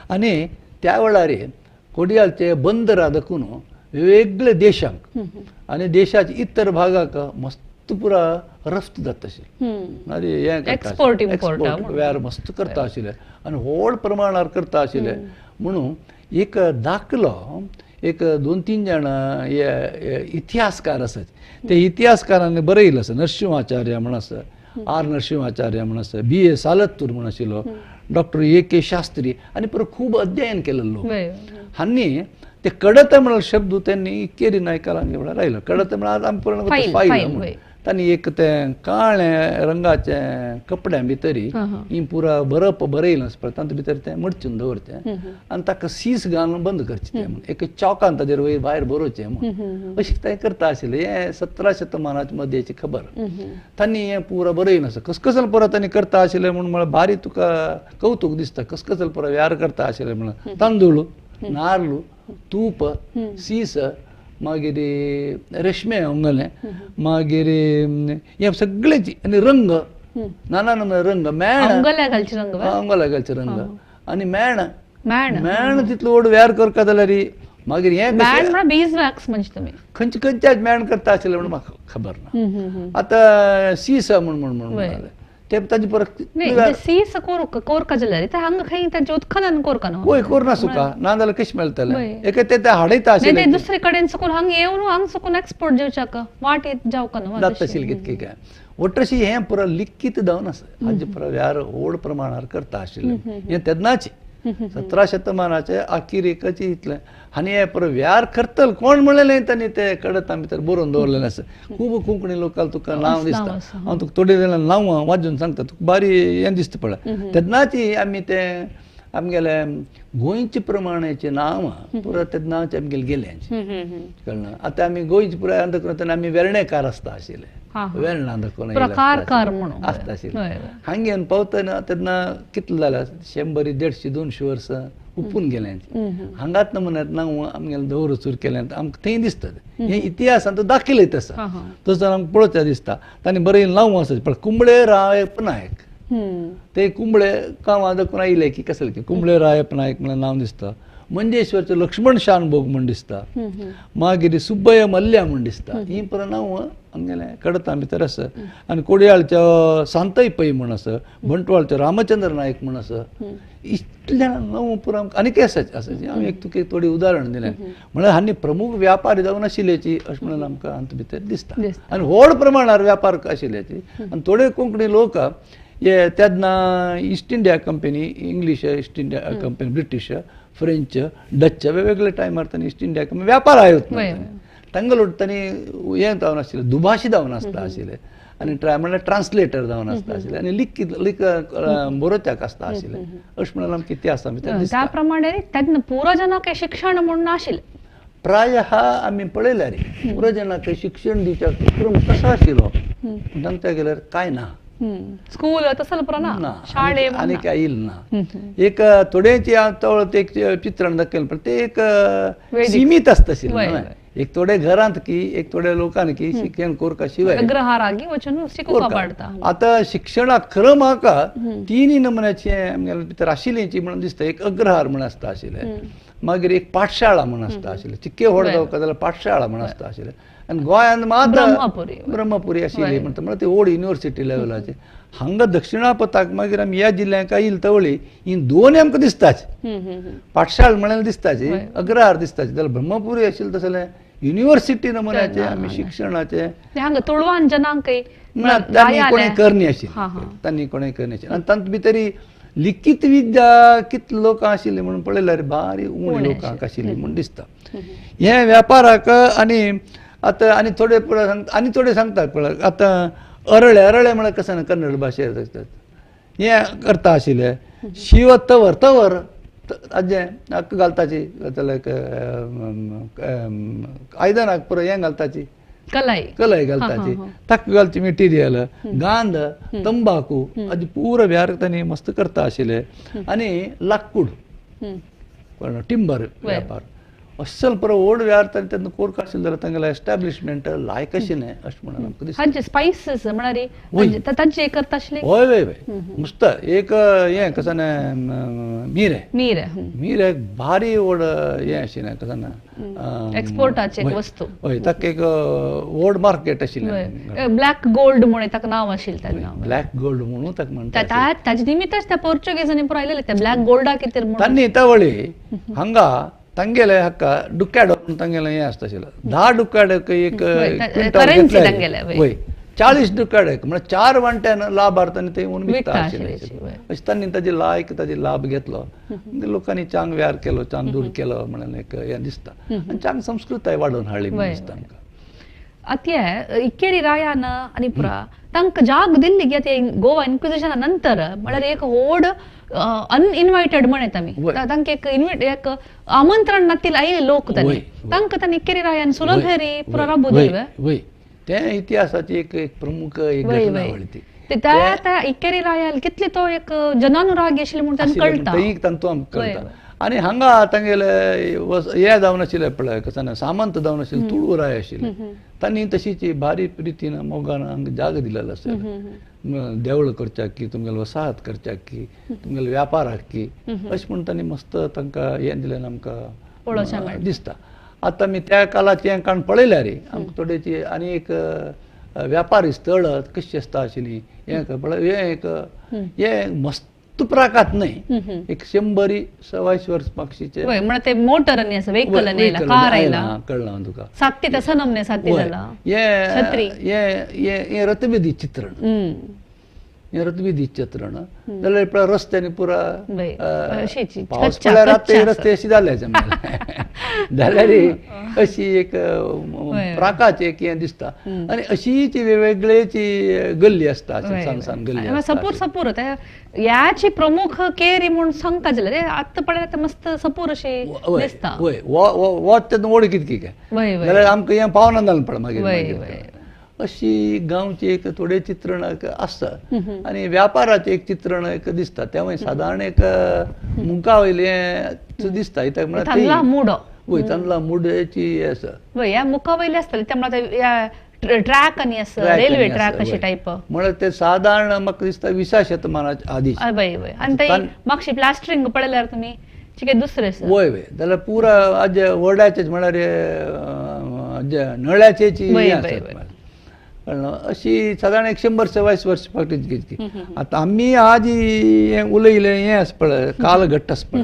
आनी त्या वेळार कोडियालचे बंदरां दाखून वेगवेगळ्या देशांक आनी देशाच्या इतर भागाक मस्त पुरा रफ्त जाता आशिल्लें. आनी हें एक्सपोर्ट इम्पोर्ट वेव्हार मस्त करता आशिल्ले आनी व्हड प्रमाणार करता आशिल्ले. म्हणून एक दाखलो एक दोन तीन जाणां हे इतिहासकार आसात ते इतिहासकारांनी बरयलें आसा. नरसिंहाचार्य म्हण आसा, आर नरसिंहाचार्य म्हण आसा, बी ए सालत्तूर म्हण आशिल्लो, डॉक्टर ए के शास्त्री आनी परत खूब अध्ययन केलें लोक हांणी ते कडत म्हळ्यार शब्द त्यांनी केरी नायकाला म्हळ्यार रायलो. कडत म्हळ्यार आमी पूर्ण फायल तांणी एक तें काळें रंगाचें कपड्यां भितर ही पुरा बरप बरयलें आसता पळय तातूंत भितर तें मडचून दवरचें आनी ताका सीस घालून बंद करचें तें म्हणून एक चॉकान ताजेर वयर भायर बरोवचें म्हणून अशें तें करता आशिल्लें. हें 17 शतमानाच्या मध्येची खबर. तांणी हें पुरा बरयलें आसा. कसकसल पुरा तांणी करता आशिल्लें म्हणून म्हळ्यार भारी तुका कौतूक दिसता. कसकसल पुरा व्यार करता आशिल्लें म्हणून तांदूळ, नार्ल, तूप, सीस, मागीर रेशमे अंगलें, मागीर हे सगळेची आनी रंग नाना नाना रंग मेण अंगल्या घालचे रंग आनी मेण मेण तितलो व्हड व्यार करता जाल्यार मागीर हें खंयचे खंयच्याच मेण करता आशिल्लें म्हणून म्हाका खबर ना. आतां सीस म्हूण म्हणून म्हणाले ते ताजे परत सीस कोरका जाल्यार हांगा खंय तांचें उत्खनन कोरका न्हू वय कोरना सुका ना जाल्यार कशें मेळटलें एक ते हाडयता आशिल्लें दुसरे कडेन सकून हांगा येवन हांगा सकून एक्सपोर्ट जावच्याक वाट येत जावका न्हू जाता आशिल्लें कितकें काय वटशी हें पुरा लिखीत जावन आसा. हाजे पुरा व्यार व्हड प्रमाणार करता आशिल्लें हें तेन्नाच 17 शतमानाचे अखेरेकच इतलें. आनी हें पुरो व्यार करतल कोण म्हणलें तांणी ते कडत भितर बरोवन दवरलेलें आसा. खूब कोंकणी लोकांक तुका नांव दिसता. हांव तुका थोडे जाणां नांवां वाजून सांगता तुका बारी हें दिसता पळय. तेन्नाच आमी तें आमगेले गोंयचे प्रमाणाचें नांवां पुरा तेन्नाच आमगेले गेलें कळना. आतां आमी गोंयचे पुराय तेन्ना आमी वेर्णेकार आसता आशिल्ले वेर्णा दाखोवन आसता आशिल्लें. हांगा येवन पावतना तेन्ना कितलें जालें 100, 150, 200 वर्सां उपून गेलें. हांगाच नमुन्यांत नांव आमगेलें दवरचूर केलें आमकां थंय दिसता हें इतिहासांत दाखयलें आसा. तसो आमकां पळोवचें दिसता तांणी बरें नांव आसा पण कुंबळे रायप नायक ते कुंबळे गांवां दाखोवन आयले की कसले की कुंबळे रायप नायक म्हणून नांव दिसता. मंजेश्वरचें लक्ष्मण शानभोग म्हूण दिसता. मागीर सुब्बय मल्ल्या म्हूण दिसता. ही पुरा नांव आमगेलें कडतां भितर आसा. आनी कोडयाळचो सांतय पै म्हूण आसा, बंटवाळचो रामचंद्र नायक म्हूण आसा. इतल्या नांव पुरा आनी आसा आसा. हांव एक तुका थोडी उदाहरण दिलें म्हळ्यार हांणी प्रमुख व्यापारी जावन आशिल्ल्याची अशें म्हणून आमकां हातूंत भितर दिसता. आनी व्हड प्रमाणार व्यापार आशिल्ल्याची आनी थोडे कोंकणी लोक हे तेन्ना East India Company, English East India Company, British, French, Dutch वेगवेगळे टायमार तांणी ईस्ट इंडिया कंपनी व्यापार आयोत तांगलो तांणी हें जावन आशिल्लें दुभाशी जावन आसता आशिल्लें आनी म्हणल्यार ट्रान्सलेटर जावन आसता आशिल्लें आनी लिखीत बरोवच्याक आसता आशिल्लें अशें म्हणून आमकां इतिहासा भितर दिसता. त्या प्रमाणे तेन्ना पुरजनाक शिक्षण म्हणून नाशिल्लें प्रायः आमी पळयल्यार पुरजनाक शिक्षण दिवच्याक क्रम कसो आशिल्लो सांगता गेल्यार कांय ना. स्कूल तसं ना शाळे आनी काय येईल ना. एक थोड्यांची एक चित्रण दाखयलें पण ते एक सीमित आसता आशिल्लें. एक थोडे घरांत की एक थोड्या लोकांनी की शिक्षण कोरका शिवाय आतां शिक्षणाक खरं म्हाका तिनूय नमुन्याचे आमगेले भितर आशिल्ल्याची म्हणून दिसता. एक अग्रहार म्हण आसता आशिल्लें, मागीर एक पाठशाळा म्हण आसता आशिल्लें, चिक्के व्हड जावका जाल्यार पाठशाळा म्हण आसता आशिल्लें. आनी गोंयांत मात ब्रह्मपुरी आशिल्ली म्हणटा म्हळ्यार ती व्हड युनिवर्सिटी लेवलाची. हांगा दक्षिणापथाक मागीर आमी ह्या जिल्ल्यांक आयिल्ली तवळी ही दोन आमकां दिसताच, पाठशाळ म्हळ्यार दिसताची, अग्रहार दिसताची, जाल्यार ब्रह्मपुरी आशिल्लें तसलें युनिवर्सिटी नमुन्याचे आमी शिक्षणाचे ना तांणी कोणें करणी आशिल्ली, तांणी कोणें करणी आशिल्ली. आनी तातूंत भितर लिखीत विद्या कितले लोक आशिल्ली म्हणून पळयल्यार भारी उणी लोकांक आशिल्ली म्हूण दिसता. हे व्यापाराक आनी आतां आनी थोडे आनी थोडे सांगतात पळय आतां अरळे अरळे म्हळ्यार कशें ना कन्नड भाशेंत हें करता आशिल्ले. शिव तवर तवर आजें हाका घालताची आयदनाक पुरो हें घालताची कलाई कलाई घालताची ताका घालची मटेरियल गांध तंबाकू आजी पुरो व्यार तांणी मस्त करता आशिल्ले. आनी लाकूड टिंबर व्यापार अस्सल पुरो व्हड व्यार तांणी तेन्ना कोरका आशिल्लो जाल्यार तांगेलें एस्टॅब्लिशमेंट लायक आशिल्लें अशें म्हणून आमकां दिसता. हांचे स्पायसीस म्हळ्यार तांचे करता आशिल्ले. हय हय हय मस्त एक हें कसं मिरें मिरें मिरें भारी व्हड हें आशिल्लें कसं एक्सपोर्टाचें एक वस्तू. हय ताका एक व्हड मार्केट आशिल्लें. ब्लॅक गोल्ड म्हणून ताका नांव आशिल्लें तेन्ना. ब्लॅक गोल्ड म्हणून ताका म्हणटा. ताजे निमित्ताच त्या पोर्चुगेजांनी पुरो आयलेले त्या ब्लॅक गोल्डा कितें म्हणून तांणी तवळी हांगा तांगेले हाका डुक्याडो तांगेलें हें आसता आशिल्लें 10 डुक्याडो एक वय 40 डुक्याडो म्हळ्यार 4 वांट्यान लाभार्थांनी ते येवन विकता आशिल्ले. अशें तांणी ताजे लायक ताजे लाभ घेतलो. लोकांनी चांग व्यार केलो चांग दूर केलो म्हणून एक हें दिसता आनी चांग संस्कृताय वाडोवन हाडली म्हूण दिसता आमकां. आतां इक्केरी रायान आनी पुरा तांकां जाग दिल्ली गे ते गोवा इन्क्विजिशना नंतर म्हळ्यार एक व्हड अनइनवायटेड म्हणत आमी तांकां एक इनवायट एक आमंत्रण नातिल्ले आयिल्ले लोक तांणी तांकां तांणी इक्केरी रायान सुलभेरी पुरा राबू दिले. वय तें इतिहासाची एक प्रमुख एक घटना वळी ती. त्या इक्केरी रायाल कितले तो एक जनानुरागी आशिल्ले म्हूण तांकां कळटा. तांतू आमकां कळटा. आनी हांगा तांगेले हे जावन आशिल्ले पळय कसं सामंत जावन आशिल्ले तुळू राय आशिल्ले तांणी तशीच भारी प्रितीन मोगान हांगा जाग दिलेलो आसा. देवळ करच्याक की तुमगेले वसाहत करच्याक की तुमगेले व्यापाराक की अशें म्हूण तांणी मस्त तांकां हें दिलें आमकां दिसता. आतां आमी त्या काळाचें हें काण पळयल्यार आमकां थोडेची आनी एक व्यापारी स्थळ कशी आसता आशिल्ली हें पळय हें एक हें मस्त प्राकात न्हय एक 100 125 वर्स मागशीचे ते मोटर कार आयला कळ्ळां तुका सात्ती तसं नमने सात्ती जाला हें रथबिदी चित्रण हें रथबिदी चित्रण जाल्यार पळय रस्त्यांनी पुरा पावस पडल्यार आतां रस्ते अशी जाले जाल्यार अशी एक प्राकाचें एक हें दिसता. आनी अशीच वेगवेगळेची गल्ली आसता सान सान गल्ली सपूर सपूर ह्याची प्रमुख केरी म्हूण सांगता जाल्यार आतां पळयल्यार मस्त सपूर अशी दिसता. वय वत तेन्ना ओड कितकी काय जाल्यार आमकां हें पावना जालें पळय मागीर अशी गांवची एक थोडें चित्रण आसता आनी व्यापाराचें एक चित्रण एक दिसता. तेंवूय सादारण एक मुखा वयलें दिसता कित्याक म्हळ्यार मुडो वय तांदळा मुड्याची आसा वय ह्या मुखा वयले आसतले त्या म्हळ्यार ट्रॅक आनी आसा रेल्वे ट्रॅक अशे टायप म्हळ्यार ते सादारण म्हाका दिसता 20 शतमानाच्या आदी. वय वय आनी ते मातशी प्लास्टरिंग पळयल्यार तुमी चिके दुसरें आसा. वय वय जाल्यार पुरा आजे वडाचेच म्हळ्यार नळ्याचेच आसा अशी सादारण 100 125 वर्स फाटीच घेतली. आतां आमी आज हें उलयलें हें आसा पळय कालघट्ट आसा पळय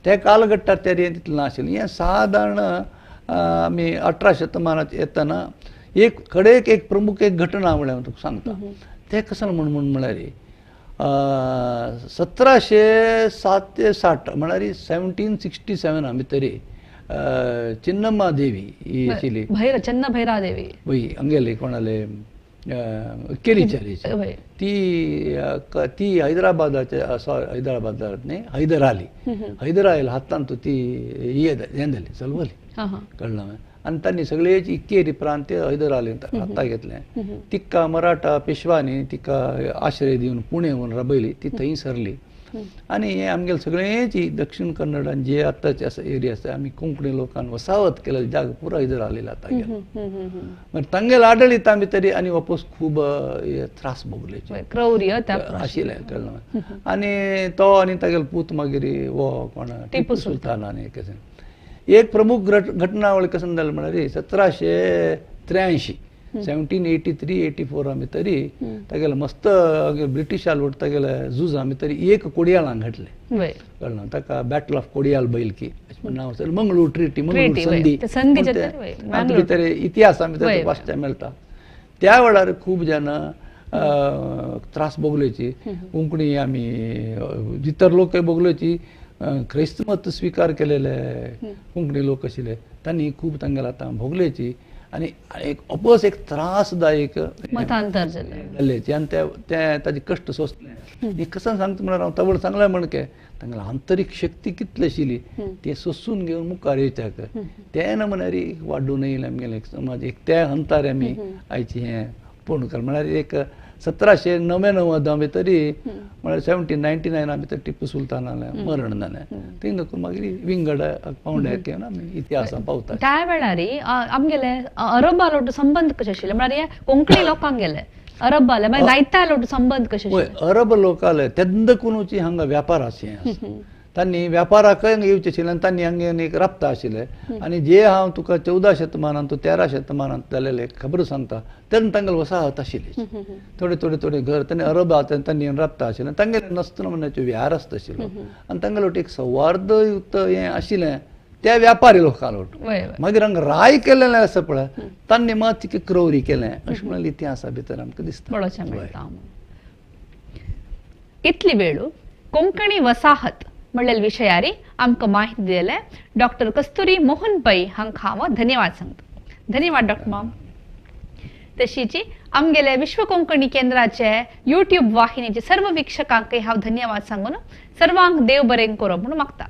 त्या कालघट्टार ते तितलें नाशिल्लें. हें सादारण आमी 18 शतमानात येतना एक कडेक एक प्रमुख एक घटना म्हळ्यार हांव तुका सांगता तें कसं म्हूण म्हूण म्हळ्यार 1760 म्हळ्यार 1767 भितर चिन्नम्मा देवी ही आशिल्ली चन्न भैरादेवी वय हांगेली कोणाले केरीचारीची ती ती हैदराबादाचे सॉरी हैदराबादात न्ही हैदर आली हैदर आयल हातांत ती हें जाली चलवली कळ्ळें. आनी तांणी सगळेच इक्केरी प्रांत हैदर आली हाता घेतलें. तिका मराठा पेशवांनी तिका आश्रय दिवन पुणे येवन राबयली ती थंय सरली. आनी हे आमगेले सगळेच दक्षिण कन्नडान जे आतांचे आसा एरिया आसा आमी कोंकणी लोकान वसाहत केलेली जाग पुरो हैदर आलेला तांगेलो मागीर तांगेले आडळिता भितर आनी वापस खूब त्रास भोगले क्रौर्य आशिल्लें कळ्ळें. आनी तो आनी तागेलो पूत मागीर हो कोण टिपू सुलतान आनी कशें एक प्रमुख घटनावळ कशें जालें म्हळ्यार 1783 1783-84 भितर तागेले मस्त ब्रिटिश आलवट तागेले झुजा भितर एक कोडियाळांक घातलें कळ्ळें. ताका बॅटल ऑफ कोडियाल बैलकी अशें म्हूण नांव आसा. मंगळूर ट्रिटी मंगळूर संधी तातूंत भितर इतिहासा भितर वाचच्या मेळटा. त्या वेळार खूब जाणां त्रास भोगलेची कोंकणी आमी इतर लोकय भोगलेची क्रिस्त मत स्विकार केलेले कोंकणी लोक आशिल्ले तांणी खूब तांगेले आतां भोगलेची आनी एक अपस एक त्रासदायक मतांतर जालें आनी ते ताजे कश्ट सोंसले. एक कसं सांगता म्हळ्यार हांव तवळ सांगलें म्हणके तांगेली आंतरीक शक्ती कितली आशिल्ली ते सोसून घेवन मुखार येवच्याक तें ना म्हळ्यार वाडून येयलें आमगेलें एक समाज एक त्या हंतार आमी आयची हें पूर्ण कर म्हळ्यार एक 1799 भितर म्हळ्यार 1799 भितर टिप्पू सुलतानालें मरण जालें थंय नको मागीर विंगड पावंड्यार घेवन आमी इतिहासान पावता. त्या वेळार आमगेले अरबा लोट संबंद कशे आशिल्ले म्हळ्यार कोंकणी लोकांक गेले अरबाले मागीर दायता लोट संबंद कशे आशिल्ले? अरब लोकाले तेन्ना कोणूची हांगा व्यापार आशिल्ले तांणी व्यापाराकय हांगा येवचें आशिल्लें आनी तांणी हांगा एक राबता आशिल्ले आनी जे हांव तुका 14 शतमानांत 13 शतमानांत जालेले खबर सांगता तेन्ना तांगेले वसाहत आशिल्ली थोडे थोडे थोडे घर तांणी अरब तांणी राबता आशिल्लें तांगेले नसतना म्हणण्याचो व्यार आसता आशिल्लो आनी तांगेले एक सौहार्दयुक्त हें आशिल्लें त्या व्यापारी लोकां मागीर हांगा राय केलेलें आसा पळय तांणी मात क्रौरी केलें अशें म्हणल्यार इतिहासा भितर आमकां दिसता. इतली वेळू कोंकणी वसाहत म्हणलेले विशयारी आमकां माहिती दिले डॉक्टर कस्तुरी मोहन पै हांकां हांव धन्यवाद सांगता. धन्यवाद डॉक्टर माम. तशीच आमगेले विश्व कोंकणी केंद्राचे यूट्यूब वाहिनीचे सर्व वीक्षकांकय हांव धन्यवाद सांगून सर्वांक देव बरें करो म्हणून मागता.